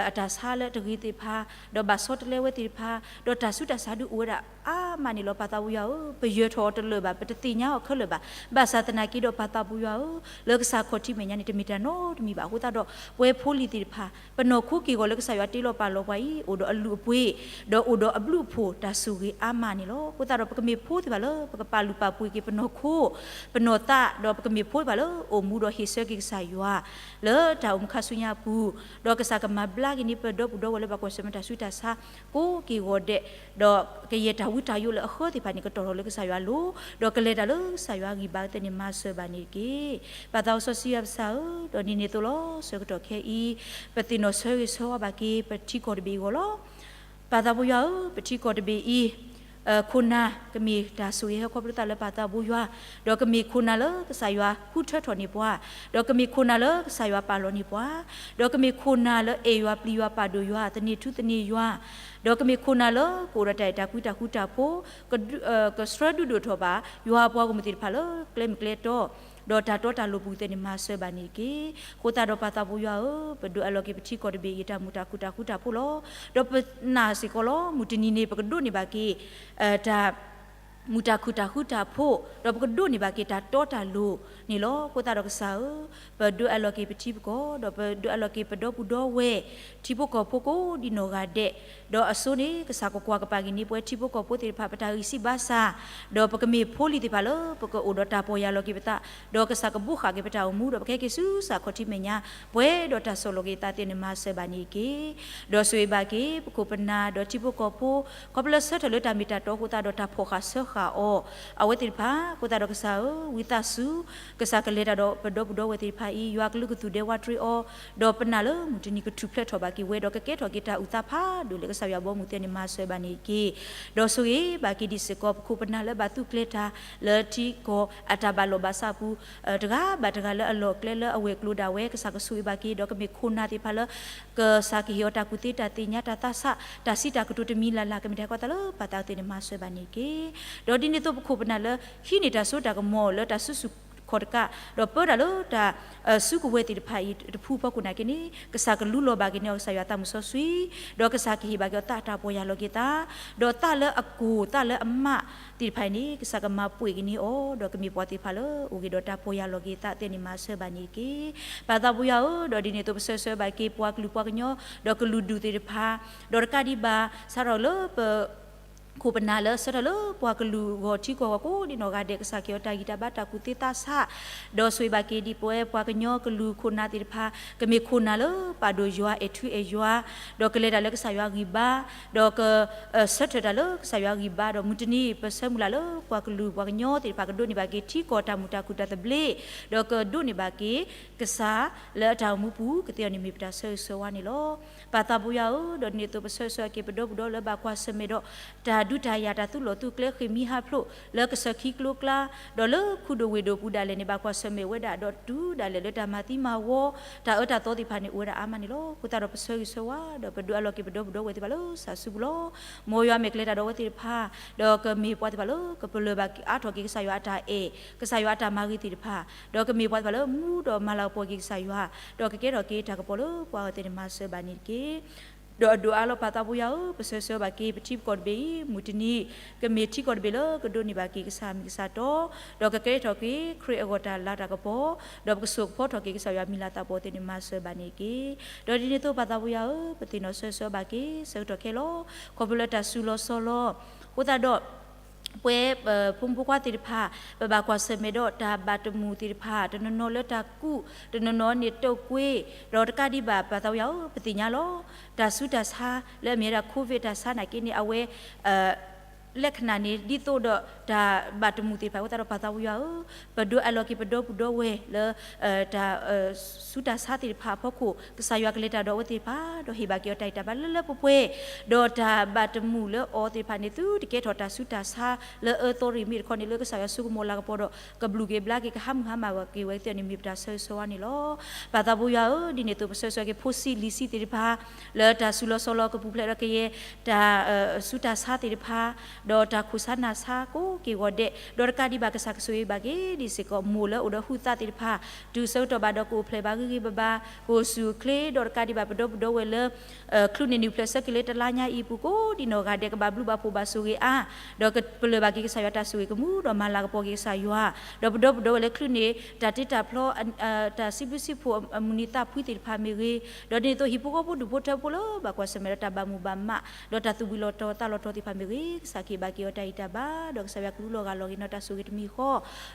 အတၢ်ဆါလၢတဂ့ၤသ့ၣ်တဖၣ်, ဒီးဘၣ်ဆီတလဲဝဲသ့ၣ်တဖၣ်, ဒီးတၢ်ဆူးတၢ်ဆါဒုးအိၣ်ဝဲဒၣ်အါမးန့ၣ်လီၤ. ပၢ်သးပူၤယွၤဧၢ, ပယၢၤထီၣ်အီၤတလၢာ်ဘၣ်, ပတသ့ၣ်ညါအီၤခဲလၢာ်ဘၣ်. ဘၣ်ဆၣ်သနာ်က့ဒီးပၢ်သးပူၤယွၤဧၢ, လၢကစၢ်ခီၣ်ထံးမဲာ်ညါန့ၣ် တမ့ၢ်တၢ်နီတမံၤဘၣ်အဃိသတးဒီး ပဝဲဖိလံၤသ့ၣ်တဖၣ် ပနီၢ်ခိက့ၢ်ဂီၤလၢကစၢ်ယွၤတ့လီၤပာ်လီၤပှၤအံၤ အိၣ်ဒီးအလုၢ်အပှ့ၤ, ဒီးအိၣ်ဒီးအဘျုးအဖှိၣ်တၢ်ဆိၣ်ဂ့ၤအါမးန့ၣ်လီၤ. အဃိသတးဒီး ပကမ့ၢ်ဖိသ့ၣ်တဖၣ်လၢ ပကပာ်လုၢ်ပာ်ပှ့ၤက့ၤပနီၢ်ခိ ပနီၢ်သး, ဒီးပကမ့ၢ်ဖိသ့ၣ်တဖၣ်လၢ အိၣ်မူဒီးဟ့ၣ်ဆၢက့ၤကစၢ်ယွၤ လၢတၢ်အိၣ်မူခါဆူညါအပူၤ, ဒီးကစၢ်ကမၤဘျါက့ၤန့ၢ်ပဒီပုၢ်ဒီဝဲၢ်လၢဘၣ်ကွၢ်ဆၢၣ်မဲာ်တၢ်ဆူးတၢ်ဆါ ကိးက့ၢ်ဂီၤဒဲး, ဒီးကယဲၢ်တၢ်ဝံတၢ်ယိးလၢအဃၢသ့ၣ်တဖၣ်န့ၣ် ကတီၢ်ထီၣ်လၢကစၢ်ယွၤအလိၤ, ဒီးကလဲၤတၢ်လၢကစၢ်ယွၤအဂံၢ်ဘါအသိးန့ၣ် မၤစၢၤဘၣ်န့ၣ်တက့ၢ်. ပၢ်သးစီဆှံယွၤပကစၢ်ဧၢ, ဒီးဒ်န့ၣ်အသိးလီၤ. ဆၢကတီၢ်ခဲအံၤ ပသ့ၣ်နီၣ်ဆၢဂ့ၤဆၢဝါဘၣ်က့ၤ ပထံကီၢ်တဘ့ၣ်အဂီၢ်လီၤ. ပၢ်သးပူၤယွၤဧၢ, ပထံကီၢ်တဘ့ၣ်အံၤ ခိၣ်နၢ်ကမ့ၢ်တၢ်ဆိၣ်ဂ့ၤဟဲခီဖျိသးလၢပၢ်သးပူၤယွၤ, ဒီးကမ့ၢ်ခိၣ်နၢ်လၢကစၢ်ယွၤဃုထၢထီၣ်န့ၢ်ပှၤ, ဒီးကမ့ၢ်ခိၣ်နၢ်လၢကစၢ်ယွၤပာ်လီၤန့ၢ်ပှၤ, ဒီးကမ့ၢ်ခိၣ်နၢ်လၢအဲၣ်ယွၤပျံၤယွၤပာ်ဒိၣ်ယွၤ သန့ၤထူသန့ၤယွၤ, ဒီးကမ့ၢ်ခိၣ်နၢ်လၢကအိၣ်ဒီးတၢ်အဲၣ်တၢ်ကွံတၢ်ဃူတၢ်ဖိး, ကဆှၢဒုးဒိၣ်ထီၣ်ဘၣ် ယွၤအပှၤဂီၢ်မုၢ်သ့ၣ်တဖၣ်လၢကျဲမုၢ်ကျဲတီ ဒီးတၢ်တီတၢ်လိၤပူၤသ့ၣ်န့ၣ် မၤစၢၤဘၣ်န့ၣ်တက့ၢ်. အဃိသတးဒီးပၢ်သးပူၤယွၤဧၢ, ပဒိးအးလီၤက့ၤပထံကီၢ်တဘ့ၣ်အံၤ တၢ်မုာ်တၢ်ခုၣ်တၢ်ဃူတၢ်ဖိးလီၤ. ဒီးပနာ်စ့ၢ်ကီးလီၤ, မုၢ်တနံၤန့ၣ် ပကဒိးန့ၢ်ဘၣ်က့ၤ တၢ် မုာ်တၢ်ခုၣ်တၢ်ဃူတၢ်ဖိး, ဒီးပကဒိးန့ၢ်ဘၣ်က့ၤတၢ်တီတၢ်လိၤန့ၣ်လီၤ. အဃိသတးဒီးကစၢ်ဧၢ, ပဒိးအးလီၤက့ၤပထံပကီၢ်, ဒီးပဒိးအးလီၤက့ၤပဒီပုၢ်ဒီဝဲၢ် ထံဖိကီၢ်ဖိကိးဒံနီၢ်ဂၤဒဲး, ဒီးအစိန့ၣ် ကစၢ်ကကွၢ်ကပၤက့ၤန့ၢ်ပဝဲထံဖိကီၢ်ဖိသ့ၣ်တဖၣ် ပတၢ်ဂံၢ်စၢ်ဘါစၢ်, ဒီးပကမ့ၢ်ဖိလံၤသ့ၣ်တဖၣ်လၢ ပကအိၣ်ဒီးတၢ်ပီၢ်ယၢ်လီၤက့ၤပသး, ဒီးကစၢ်ကဘိးဃာ်က့ၤပတၢ်အိၣ်မူ ဒီးပကဟဲက့ၤဆူကစၢ်ခီၣ်ထံးမဲာ်ညါ ပှဲၤဒီးတၢ်ဆီၣ်လီၤက့ၤသးသ့ၣ်န့ၣ် မၤစၢၤဘၣ်န့ၣ်တက့ၢ်. ဒီးဆိၣ်ဂ့ၤဘၣ်က့ၤ ပခိၣ်ပနၢ်ဒီးထံဖိကီၢ်ဖိ, ခီဖျိလၢဆၢထၢၣ်လၢတၢ်မ့ၢ်တၢ်တီအဃိသတးဒီး တၢ်ဖီၣ်ဃာ်ဆၢဃာ်အီၤ အဝဲသ့ၣ်တဖၣ်အဃိသတးဒီးကစၢ်ဧၢ, ဝံသးစူၤ ကစၢ်ကလဲၤတၢ်ဒီးပဒီပုၢ်ဒီဝဲၢ်သ့ၣ်တဖၣ်အံၤ ယွၤကလုာ်ကသူၣ်ဒဲဝးတရံးအီၤ, ဒီးပနာ်လၢမုၢ်တနံၤကထူၣ်ဖျဲးထီၣ်ဘၣ်က့ၤဝဲ ဒီးကကဲထီၣ်က့ၤတၢ်အုၣ်သးဖးဒိၣ်လၢကစၢ်ယွၤဘီမုၢ်သ့ၣ်န့ၣ် မၤစၢၤဘၣ်န့ၣ်တက့ၢ်. ဒီးဆိၣ်ဂ့ၤဘၣ်က့ၤဒံးစ့ၢ်ကီး ပခိၣ်ပနၢ်လၢဘၣ်သူၣ်ကျဲၤတၢ်လၢထံကီၢ်အတၢ်ဘၣ်လိာ်ဘၣ်စးအပူၤ တဂၤဘၣ်တဂၤလၢအလီၢ်အကျဲလၢအဝဲၤကျိၤဒၣ်ဝဲ ကစၢ်ကဆိၣ်ဂ့ၤဘၣ်က့ၤ ဒီးကမ့ၢ်ခိၣ်နၢ်သ့ၣ်တဖၣ်လၢ ကစၢ်ကဟ့ၣ်အီၤတၢ်ကူၣ်သ့တၢ်သ့ၣ်ညါတၢ်သးဆး တၢ်စံးတၢ်ကတိၤတမံၤလၢ်လၢ် ကမ့ၢ်တၢ်ကီသးလၢပၢ်သးအသ့ၣ်န့ၣ် မၤစၢၤဘၣ်န့ၣ်တက့ၢ်. ဒီးဒ်န့ၣ်အသိးပခိၣ်ပနၢ်လၢ ဟံးန့ၢ်တၢ်စိတၢ်ကမီၤလၢတၢ်စုဆူၣ်ခီၣ်တကး ဒီးပၢတၢ်လၢတၢ်စုကဝဲၤသ့ၣ်တဖၣ်အံၤတဖုဖီခိၣ်နာ်က့န့ၣ် ကစၢ်ကလူလီၤဘၣ်က့ၤန့ၢ်အီၤ ကစၢ်ယွၤသးမုၣ်စီဆှံ, ဒီးကစၢ်ကဟ့ၣ်ဘၣ်က့ၤအီၤသးအတၢ်ပီၢ်ယၢ်လီၤက့ၤသး, ဒီးသးလၢအကိၢ်သးလၢအမးသ့ၣ်တဖၣ်အံၤန့ၣ် ကစၢ်ကမၤပှဲၤက့ၤန့ၢ်အီၤ ဒီးကမ့ၢ်ပှၤသ့ၣ်တဖၣ်လၢအိၣ်ဂ့ၤဒီးတၢ်ပီၢ်ယၢ်လီၤက့ၤသးသ့ၣ်န့ၣ် မၤစၢၤဘၣ်န့ၣ်တက့ၢ်. ပၢ်သးပူၤယွၤဧၢ, ဒီးဒ်န့ၣ်အသိးပဆၢဂ့ၤဆၢဝါဘၣ်က့ၤ ပှၤကလုာ်ပှၤကညီ ဒီးကလုာ်ဒူၣ်သ့ၣ်တဖၣ်, ဒီးတကးဒံးဘၣ် စးထီၣ်လၢပ ခိၣ်ပနၢ်လၢဆၢထၢၣ်လၢပှၤကလုာ်ဂီၢ်ထံကီၢ်ဂီၢ်ကိးဒံနီၢ်ဂၤဒဲး ကစၢ်ကဟ့ၣ်အီၤတၢ်ဂံၢ်တၢ်ဘါတၢ်ကူၣ်သ့သးဆး, ဒီးဆိၣ်ဂ့ၤဘၣ်က့ၤဒံးပဝဲပှၤကညီကလုာ်ခိၣ်နၢ်သ့ၣ်တဖၣ် ကမ့ၢ်ခိၣ်နၢ်လၢပာ်ဒိၣ်ယွၤအဲၣ်ထူအဲၣ်ယွၤ, ဒီးကလဲၤတၢ်လၢကစၢ်ယွၤဂံၢ်ဘါ, ဒီးက ဆၢထၢၣ်တၢ်လၢကစၢ်ယွၤဂံၢ်ဘါ, ဒီးမုၢ်တနံၤပဆၢမုၢ်လၢ်လၢပှၤကလုာ်ပှၤကညီသ့ၣ်တဖၣ် ကဒိးန့ၢ်ဘၣ်က့ၤထံကီၢ်တၢ်မုာ်တၢ်ခုၣ်တၢ်သဘျ့, ဒီးကဒိးန့ၢ်ဘၣ်က့ၤ ကစၢ်လၢအတၢ်အိၣ်မူပူၤကသ့အီၤန့ၣ် မ့ၢ်ပတၢ်ဆၢဂ့ၤဆၢဝါန့ၣ်လီၤ. ပၢ်သးပူၤယွၤဧၢ, ဒီးဒ်န့ၣ်အသိးပဆၢဂ့ၤဆၢဝါက့ၤပဒီပုၢ်ဒီဝဲၢ်လၢဘၣ်ကွၢ်ဆၢၣ်မဲာ်ဒီး တၢ်ဒုးတၢ်ယၤတၢ်သူၣ်လီၤသူၣ်ကျဲဃ့ၢ်မှံဟးဖျိး လၢကစၢၢ်ခံကျိကျါ, ဒီးလၢခိၣ်ဒိၣ်ဝ့ၢ်ဒိၣ်ပူၤဒၣ်လဲာ်န့ၣ် ဘၣ်ကွၢ်ဆၢၣ်မဲာ်ဝဲဒၣ် ဒီးတုၤဒၣ်လဲာ်လၢတၢ်မၤသံမၤဝီ တၢ်အၢတၢ်သီသ့ၣ်တဖၣ်န့ၣ် အိၣ်ဝဲဒၣ်အါမးန့ၣ်လီၤ. အဃိသတးဒီးပဆၢဂ့ၤဆၢဝါ ဒီးပဒုးအးလီၤက့ၤပဒီပုၢ်ဒီဝဲၢ်သ့ၣ်တဖၣ်လၢစီၤစုပူၤလီၤ. မ်ယွၤမဲာ်ကျဲတၢ်ဒီးအဝဲသ့ၣ်တဖၣ်, ဒီးကမ့ၢ်ပှၤသ့ၣ်တဖၣ်လၢကပလၢၢ်ဘၣ်အါထီၣ်က့ၤကစၢ်ယွၤအတၢ်အဲၣ်, ကစၢ်ယွၤအတၢ်မၤဂ့ၤသ့ၣ်တဖၣ်, ဒီးကမ့ၢ်ပှၤသ့ၣ်တဖၣ်လၢမူဒီးမၤလၤကပီၤက့ၤကစၢ်ယွၤ, ဒီးကကဲထီၣ်က့ၤတၢ်ကပီၤလၢပှၤအဂီၢ်သ့ၣ်န့ၣ် မၤစၢၤဘၣ်န့ၣ်တက့ၢ်. ဒီးအဒိၣ်အါလီၤ ပၢ်သးပူၤယွၤဧၢ, ပဆၢဂ့ၤဆၢဝါဘၣ်က့ၤ ပထံပကီၢ်တဘ့ၣ်အံၤ မုၢ်တနံၤ ကမ့ၢ်ထံကီၢ်တဘ့ၣ်လၢကဒိးန့ၢ်ဘၣ်က့ၤကစၢ်မ့ၢ်ကစၢ်တီ, ဒီးကကဲထီၣ်က့ၤခရံာ်အဂီၢ်တၢ်လၤတၢ်ကပီၤ, ဒီးပကစိာ်ကဖီထီၣ်က့ၤကစၢ်ယွၤမံၤလၤသးပီၤသ့ၣ်န့ၣ် မၤစၢၤဘၣ်န့ၣ်တက့ၢ်. ဒီးဒ်န့ၣ်အသိး ပၢ်သးပူၤယွၤဧၢ, ပသ့ၣ်နီၣ်ဆၢဂ့ၤဆၢဝါဘၣ်က့ၤ ဆၢကတီၢ်ခဲလၢာ် ခီဖျိလၢတၢ်စူၤလီၤဆီလီၤ, အဃိသတးဒီး ပဝဲ ပဖိမုၣ်ဖိခွါသ့ၣ်တဖၣ် ပဘၣ်ကွၢ်ဆၢၣ်မဲာ်ဒီးတၢ်ဘၣ်တမူၣ်သ့ၣ်တဖၣ်, တနီၤနီၤလၢတၢ်ကူး, တနီၤနီၤန့ၣ်တိာ်ကွ့, ဒီးတကးဒံးဘၣ် ပၢ်သးပူၤယွၤဧၢ, ပသ့ၣ်ညါလီၤ. တၢ်ဆူးတၢ်ဆါ လၢအမ့ၢ်ဝဲဒၣ် COVID တၢ်ဆါနာ်က့န့ၣ် အဝဲ လၢခဏာ်န့ၣ် ဒ်သိးဒီးတၢ်ဘၣ်တမူၣ်သ့ၣ်တဖၣ်အဃိသတးဒီး ပၢ်သးပူၤယွၤဧၢ, ပဒုးအးလီၤက့ၤပဒီပုၢ်ဒီဝဲၢ်လၢ တၢ် ဆူးတၢ်ဆါသ့ၣ်တဖၣ်အဖီခိၣ် ကစၢ်ယွၤကလဲၤတၢ်ဒီးအဝဲသ့ၣ်တဖၣ် ဒီးဟ့ၣ်ဘၣ်က့ၤအီၤတၢ်ဂံၢ်တၢ်ဘါလၢလၢပှဲၤပှဲၤ, ဒီးတၢ်ဘၣ်တမူၣ်လၢအီၤသ့ၣ်တဖၣ်န့ၣ် သုတကဲထီၣ်တၢ်ဆူးတၢ်ဆါလၢအၢသီရံၣ်မ့ၢ်တခီန့ၣ် လၢကစၢ်ယွၤဆိကမိၣ်လၤကပီၤဒီး ကဘျုးက့ၤဘျါက့ၤ ကဟးမုၢ်ဟါမၢ်ဘၣ်က့ၤဝဲသ့ၣ်န့ၣ် မ့ၢ်ပတၢ်ဆၢဂ့ၤဆၢဝါန့ၣ်လီၤ. ပၢ်သးပူၤယွၤဧၢ, ဒ်န့ၣ်အသိးပဆၢဂ့ၤဆၢဝါက့ၤ ဖိဆံးလံၤဆံးသ့ၣ်တဖၣ် လၢတၢ်စူၤလီၤဆီလီၤကပူၤဖျဲးဒီးကယဲၢ် တၢ် ဆူးတၢ်ဆါသ့ၣ်တဖၣ် ဒီးတၢ်ခိၣ်ဆါနၢ်ဆါကိးက့ၤဂီၤဒဲး, ဒီးတကးဒံးဘၣ် ကစၢ်ကဆိၣ်ဂ့ၤဘၣ်က့ၤဒံးစ့ၢ်ကီး မိၢ်လၢအိၣ်ဒီးဟုသးသ့ၣ်တဖၣ်, တုၤဆၢကတီၢ်ဘၣ်ဒီး ကအိၣ်ဖျဲၣ်ဘၣ်ဂ့ၤဂ့ၤဘၣ်ဘၣ်, ကအိၣ်ဆူၣ်အိၣ်ချ့, ဒီးတကးဒံးဘၣ် ပဒီပုၢ်ဒီဝဲၢ်လၢ ချုးန့ၢ်နံၣ်ဖျၢၣ်ဆၢက့ၤလၢတလါညါအံၤအပူၤ ကိးဒံးနီၢ်ဂၤဒဲး ကဘၣ်ဘျုးဘၣ်ဖှိၣ်ဘၣ်ဆိၣ်ဂ့ၤအါ, ဒီးကပလၢၢ်ဘၣ်က့ၤကစၢ်ယွၤတၢ်ဆိၣ်ဂ့ၤကမူ ဒီးမၤလၤကပီၤက့ၤကစၢ်ယွၤ, ဒီးပဒီပုၢ်ဒီဝဲၢ်လၢချုးန့ၢ် တၢ်တ့တၢ်ဖျီ တၢ်စံးဘျုးစံးဖှိၣ်အမုၢ်နံၤသးဖှံသ့ၣ်တဖၣ်မ့ၢ်ဂ့ၤ, ဒီးဒ်န့ၣ်အသိး ဟံၣ်ဖိဃီဖိဒူၣ်ဖိထၢဖိလၢဘၣ်ကွၢ်ဆၢၣ်မဲာ်ဒီးတၢ်ဘၣ်မိၣ်ဘၣ်မး, ဒီးတၢ်သူၣ်ဘှံးလီၤတီၤသးလီၤတီၤသ့ၣ်တဖၣ်မ့ၢ်ဂ့ၤ, ကစၢ်ကဟ့ၣ်ဘၣ်က့ၤအီၤတၢ်ဂံၢ်တၢ်ဘါ, ဒီးကစၢ်ယွၤကလူလီၤဂာ်လီၤက့ၤနီၢ်တၢ်ဆိၣ်ဂ့ၤတမံၤဃီ,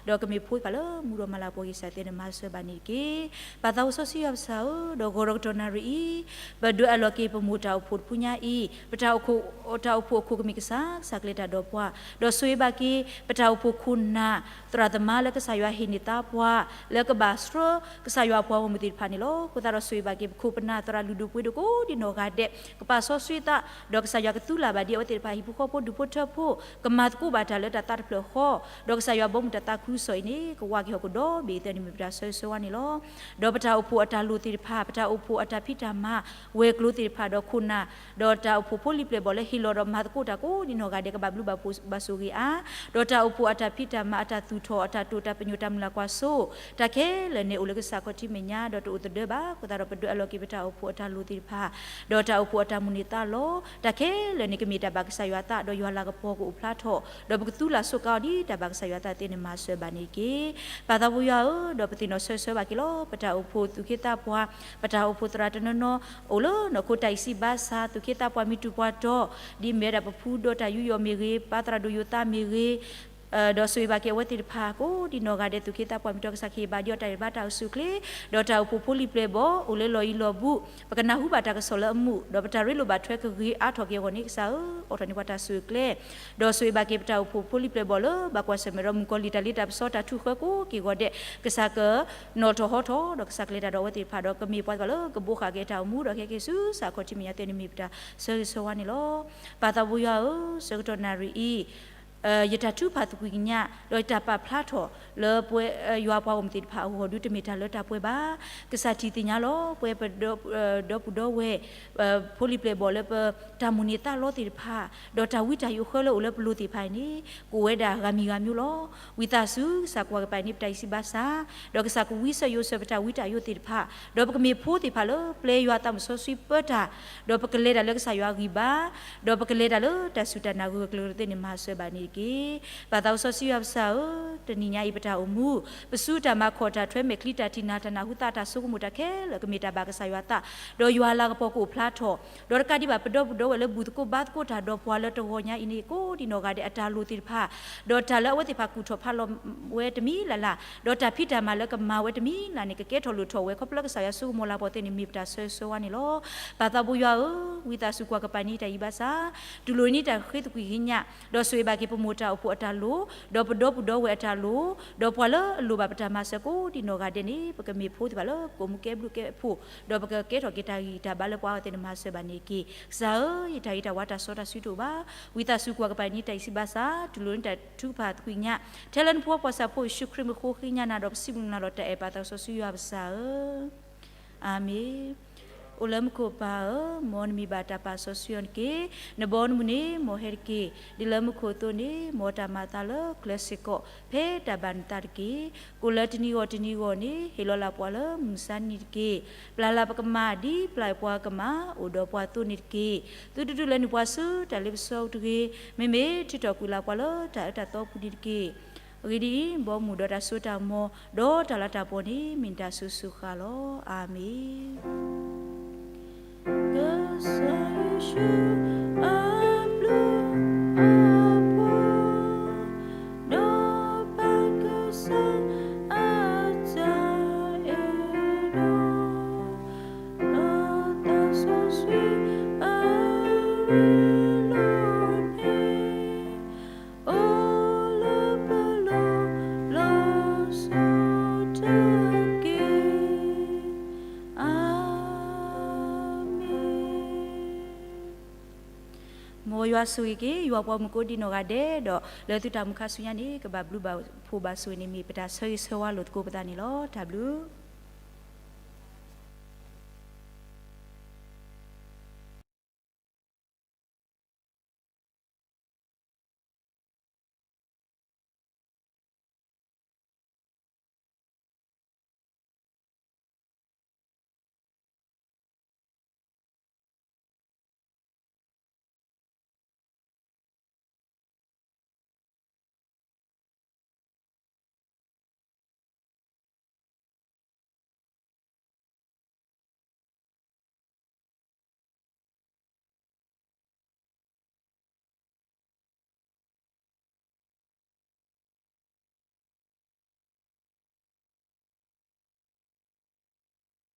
ဒီးကမ့ၢ်ဖိသ့ၣ်တဖၣ်လၢမူဒီးမၤလၤကပီၤက့ၤကစၢ်သ့န့ၣ် မၤစၢၤဘၣ်န့ၣ်တက့ၢ်. ပၢ်သးစီဆှံယွၤပစၢ်ဧၢ, ဒီးဂီၤဒီးကတီၢ်နၣ်ရံၣ်အံၤ ပဒွဲအလီၢ်က့ၤပမိၢ်တၢ်အိၣ်ဖှိၣ်တဖုညါအံၤ, ပတၢ်အိၣ်ဖှိၣ် တၢ်အိၣ်ဖှိၣ်အခိၣ်ကမ့ၢ်ကစၢ်, ကစၢ်ကလဲၤတၢ်ဒီးပှၤ, ဒီးဆိၣ်ဂ့ၤဘၣ်က့ၤ ပတၢ်အိၣ်ဖှိၣ်ခိၣ်နၢ် သရၣ်သမါလၢကစၢ်ယွၤဟ့ၣ်န့ၢ်သါပှၤ လၢကဘၣ်ဆှၢကစၢ်ယွၤအပှၤဂီၢ်မုၢ်သ့ၣ်တဖၣ်န့ၣ်လီၤ. အဃိသတးဒီးဆိၣ်ဂ့ၤဘၣ်က့ၤ ပခိၣ်ပနၢ်သရၣ်လုၢ်ဒိၣ်ပှ့ၤဒိၣ်ကိးဒံးနီၢ်ဂၤဒဲး ကပာ်စီဆှံသး, ဒီးကစၢ်ယွၤကသူလၢ်ဘၣ်ဒံးအဝဲသ့ၣ်တဖၣ်ဟံၣ်ဖိဃီဖိဒူၣ်ဖိထၢဖိ, ကမၤသကိးဘၣ်တၢ်လၢတၢ်သးတဖျၢၣ်ဃီ, ဒီးကစၢ်ယွၤဘီမုၢ်တၢ်သးခုကစီၣ်အံၤန့ၣ် ကဝးက့ၤဟီၣ်ခိၣ်ဒီဘ့ၣ်အသၢန့ၣ်မ့ၢ်ပတၢ်ဆၢဂ့ၤဆၢဝါန့ၣ်လီၤ. ဒီးပတၢ်အိၣ်ဖှိၣ်အတၢ်လိၣ်သ့ၣ်တဖၣ်, ပတၢ်အိၣ်ဖှိၣ်အတၢ်ဖံးတၢ်မၤ, ဝဲၤကျိၤသ့ၣ်တဖၣ်ဒီးခိၣ်နၢ်, ဒီးတၢ်အိၣ်ဖှိၣ်ဖိလံၤပျဲၢ်ဘီၣ်လၢဟ့ၣ်လီၤဒီးမၤသကိးတၢ်ကိးဒံးနီၢ်ဂၤဒဲး ကဘၣ်ဘျုးဘၣ်ဖှိၣ်ဘၣ်ဆိၣ်ဂ့ၤအါ, ဒီးတၢ်အိၣ်ဖှိၣ်အတၢ်ဖံးတၢ်မၤ, အတၢ်သူၣ်ထီၣ်, အတၢ်တိာ်တၢ်ပညိၣ်တၢ်မုၢ်လၢ်ကွၢ်စိ, တၢ်ခဲလၢာ်န့ၣ် အိၣ်လၢကစၢ်ခီၣ်ထံးမဲာ်ညါ ဒီးတအိၣ်သဒၢဘၣ်. အဃိသတးဒီးပဒွဲအလီၢ်က့ၤပတၢ်အိၣ်ဖှိၣ်အတၢ်လိၣ်သ့ၣ်တဖၣ်, ဒီးတၢ်အိၣ်ဖှိၣ်အတၢ်မိၣ်န့ၢ်သးလီ, တၢ်ခဲလၢာ်န့ၣ် ကမ့ၢ်တၢ်ဘၣ်ကစၢ်ယွၤသး ဒီးယွၤလၤကပီၤကအိၣ်ဖျါထီၣ်, ဒီးပကသူလၢ်ဆိးကါအီၤဒ်တၢ်ဘၣ်ကစၢ်ယွၤသးသ့န့ၣ် မၤစၢၤဘၣ်န့ၣ်တက့ၢ်. ပၢ်သးဖိယွၤဧၢ, ဒီးပသ့ၣ်နီၣ်ဆၢဂ့ၤဆၢဝါက့ၤလီၤ ပတၢ်အိၣ်ဖှိၣ်သူၣ်က့သးပှၢ်, ပတၢ်အိၣ်ဖှိၣ်သရၣ်တနီၤနီၤ အိၣ်လၢနီၢ်ခိတၢ်အံၣ်စံးဘါစၢ်, သူၣ်က့သးပှၢ်မံၤတူာ်ပှၤတီၤ, ဒ်မ့ၢ်ဝဲဒၣ်ပဖုဒီးတၢ်ယူးယီၣ်မ့ၢ်ဂ့ၤ, ပၢ်သရၣ်ဒိၣ်ယိၤသးမ့ၢ်ဂ့ၤ, ဒီးဆိၣ်ဂ့ၤဘၣ်က့ၤအဝဲသ့ၣ်တဖၣ် ကိးဒံးနီၢ်ဂၤဒဲး သူၣ်က့သးပှၢ်မံၤတီၤ ကစၢ်ကဟ့ၣ်ဘၣ်ဒံးအီၤတၢ်ဂံၢ်တၢ်ဘါတၢ်အိၣ်ဆူၣ်အိၣ်ချ့, ဒီးတၢ်အိၣ်ဖှိၣ်ဖိလံၤပျဲၢ်ဘီၣ် အိၣ်လၢလီၢ်အံၤလီၢ်ဘူး, ပကနၢ်ဟူဘၣ်တၢ်ကစီၣ်လၢအမုာ်, ဒီးပတၢ်ရ့လိာ်ဘၣ်ထွဲကဂ့ၤအါထီၣ်က့ၤအဂီၢ်န့ၣ် ကစၢ်ဧၢ, အိးထီၣ်န့ၢ်ပှၤတၢ်ဆူၣ်အိၣ်ချ့, ဒီးဆိၣ်ဂ့ၤဘၣ်က့ၤပတၢ်အိၣ်ဖှိၣ်ဖိလံၤပျဲၢ်ဘီၣ်လၢ ဘၣ်ကွၢ်ဆၢၣ်မဲာ်ဒီးမုၣ်ကီၤလံၢ်တၢ်လ့တၢ်ပစီတၢ်ထုးဃၢကိးက့ၤဂီၤဒဲး, ကစၢ်ကနီၣ်ထီၣ်ဟီထီၣ် ဒီးကစၢ်ကလဲၤတၢ်ဒီးအဝဲသ့ၣ်တဖၣ်ဒီး ကမ့ၢ်ပှၤတဂၤလၢကဘိးဃာ်က့ၤတၢ်အိၣ်မူဒီးကဟဲက့ၤဆူကစၢ်ခီၣ်ထံးမဲာ်ညါသ့န့ၣ်မ့ၢ်ပတၢ်ဆၢဂ့ၤဆၢဝါန့ၣ်လီၤ. ပၢ်သးဖိယွၤဧၢ, ဆၢကတီၢ်နၣ်ရံၣ်အံၤ ယတၢ်ထုကဖၣ်သကွံာ်ကညး ဒီးယတၢ်ပာ်ဖျါထီၣ်လၢပဝဲ ယွၤပှၤဂီၢ်မုၢ်သ့ၣ်တဖၣ်အဂီၢ်ဒုးတမ့ၢ်တၢ်လၢတၢ်ပှဲၤဘၣ်. ကစၢ်ထံၣ်သ့ၣ်ညါလီၤ ပဝဲပဒီပုၢ်ဒီဝဲၢ် ဖိလံၤပျဲၢ်ဘီၣ်လၢပတၢ်မိၣ်န့ၢ်သးလီသ့ၣ်တဖၣ်, ဒီးတၢ်ဝံတၢ်ယိးဃၢလၢအိၣ်လၢပလိၤသ့ၣ်တဖၣ်အံၤန့ၣ် ကအိၣ်ဝဲဒၣ်ဂၤမံၤဂၤမံၤလီၤ. ဝံသးစူၤ ကစၢ်ကွၢ်ကပၤန့ၣ် ပတၢ်အံးစံးဘါစၢ်, ဒီးကစၢ်ကဝံဆၢယိးဆၢပတၢ်ဝံတၢ်ယိးသ့ၣ်တဖၣ်, ဒီးပကမ့ၢ်ဖိသ့ၣ်တဖၣ်လၢပျဲယွၤသးမုၣ်စီဆှံပၢတၢ်, ဒီးပကလဲၤတၢ်လၢကစၢ်ယွၤအဂံၢ်ဘါ, ဒီးပကလဲၤတၢ်လၢတၢ်စူၢ်တၢ်နာ်ဂၢၢ်ကျၢၤသ့ၣ်န့ၣ် မၤစၢၤဘၣ်န့ၣ်တက့ၢ်. ပၢ်သးစီဆှံယွၤပစၢ်ဧၢ, တနံၤညါအံၤပတၢ်အိၣ်မူ ပစုတၢ်မၤခီၣ်တၢ်ထွဲမဲာ်ချံတၢ်ထံၣ်နၢ်တၢ်နၢ်ဟူသးတၢ်ဆိကမိၣ်တၢ်ခဲလၢာ် ကမ့ၢ်တၢ်ဘၣ်ကစၢ်ယွၤသး, ဒီးယွၤလၤကပီၤကအိၣ်ဖျါထီၣ်, ဒီးတကးဒံးဘၣ်ပဒီပုၢ်ဒီဝဲၢ်လၢဘူၣ်သကိးဘါသကိးတၢ်ဒီးပှၤလၢတဂီၤညါအံၤန့ၣ် ကိးဒံးနီၢ်ဂၤဒဲးအတၢ်လိၣ်သ့ၣ်တဖၣ်, ဒီးတၢ်လၢအဝဲသ့ၣ်တဖၣ်ကူၣ်ထီၣ်ဖးလီၤဝဲတမံၤလၢ်လၢ်, ဒီးတၢ်ဖံးတၢ်မၤလၢကမၤဝဲတမံၤလၢ်န့ၣ် ကကဲထီၣ်လိၣ်ထီၣ်ဝဲ ခီဖျိလၢကစၢ်ယွၤဆိကမိၣ်လၤကပီၤသ့န့ၣ် မ့ၢ်ပတၢ်ဆၢဂ့ၤဆၢဝါန့ၣ်လီၤ. ပၢ်သးဖိယွၤဧၢ, ဝံသးစူၤကွၢ်ကပၤန့ၣ်တၢ်အံးဘၣ်ဆၣ်, တူၢ်လိာ်န့ၢ်တၢ်ဃ့သကွံာ်ကညး, ဒီးဆိၣ်ဂ့ၤဘၣ်က့ၤပမိၢ်တၢ်အိၣ်ဖှိၣ်အတၢ်လိၣ်, ဒီးပဒီပုၢ်ဒီဝဲၢ်အတၢ်လိၣ်, ဒီးပှၤလၢအလိၣ်ဘၣ်ပတၢ်မၤစၢၤကိးဒံးနီၢ်ဂၤဒဲးန့ၣ် ပကမ့ၢ်ဖိသ့ၣ်တဖၣ်လၢကအိၣ်မူကဲဘျုးကဲဖှိၣ်, ဒီးပကကဲထီၣ်က့ၤတၢ်ဂံၢ်တၢ်ဘါလၢပှၤအဂီၢ်သ့ၣ်န့ၣ် မၤစၢၤဘၣ်န့ၣ်တက့ၢ်. ကစၢ်ဧၢ, ယတၢ်ဂ့ၤတၢ်ဝါတၢ်စီတၢ်ဆှံတအိၣ်ဘၣ်. ဝံသးစူၤကွၢ်ကပၤန့ၣ်တၢ်အံးဘၣ်ဆၣ်, တူၢ်လိာ်န့ၢ်တၢ်ထုကဖၣ်သကွံာ်ကညး, ထဲလၢနဖိပှၤစၢ်ဖိယ့ၣ်ၡူးခရံာ်မံၤဃိ ဃ့ကညးနၤဒီးပစံးဘျုးနၤလီၤ တၢ်အဲၣ်ပၢ်သးစီဆှံယွၤပစၢ်ဧၢ. အၤမ့ၣ်. အိၣ်လၢမူခိၣ်ပၢ်ဧၢ, မ်နမံၤဘၣ်တၢ်ပာ်စီဆှံအီၤတက့ၢ်. နဘီနမုၢ်န့ၣ် မ်ဟဲတက့ၢ်. ဒ်လၢမူခိၣ်အသိးန့ၣ် မ်တၢ်မၤအသးလၢကျဲစ့ၢ်ကီး ဖဲတၢ်ဘၣ်နသးတက့ၢ်. ကိၣ်လၢတနံၤဂီၢ်တနံၤဂီၢ်န့ၣ် ဟ့ၣ်လီၤလၢ်ပှၤလၢမုၢ်မဆါနံၤတက့ၢ်. ပျၢ်လၢ်ပကမၢ် ဒ်ပျၢ်ပှၤကမၢ် အိၣ်ဒီးပှၤအသိးန့ၣ်တက့ၢ်. သုတဒုးလဲနုာ်ပှၤဆူတၢ်လ့ပစီတဂ့ၤ. မ့မ့ၢ်ထုးထီၣ်ကွံာ်လၢ်ပှၤလၢတၢ်အၢတၢ်သီပူၤန့ၣ်တက့ၢ်. အဂ့ၢ်ဒ်အံၤ, ဘီမုၢ်ဒီးတၢ်စိတၢ်ကမီၤ ဒီးတၢ်လၤတၢ်ကပီၤန့ၣ် မ့ၢ်နတၢ်ဆိၣ်ဂ့ၤဆိၣ်ဝါလီၤ. အၤမ့ၣ်. ကစၢ်ယ့ၣ်ၡူးအဘျုးအဖှိၣ် ဒီးပၢ်ကစၢ်အတၢ်အဲၣ်ဒီး ဒီးသးစီဆှံအရ့လိာ်န့ၣ် အိၣ်လၢပလိၤလီၤဆီတက့ၢ်. အၤမ့ၣ်. မ်ယွၤဆိၣ်ဂ့ၤက့ၤ ယွၤပှၤမုၣ်ကိးဒံးနီၢ်ဂၤဒဲးဒီး လၢသုတၢ်မုၢ်ခါဆူညါန့ၣ် ကဘၣ်ဘျုးဘၣ်ဖှိၣ်ဘၣ်ဆိၣ်ဂ့ၤန့ၣ် မ့ၢ်ပတၢ်ဆၢဂ့ၤဆၢဝါလိာ်သကိးပသးန့ၣ်လီၤ. တၢ်ဘျုး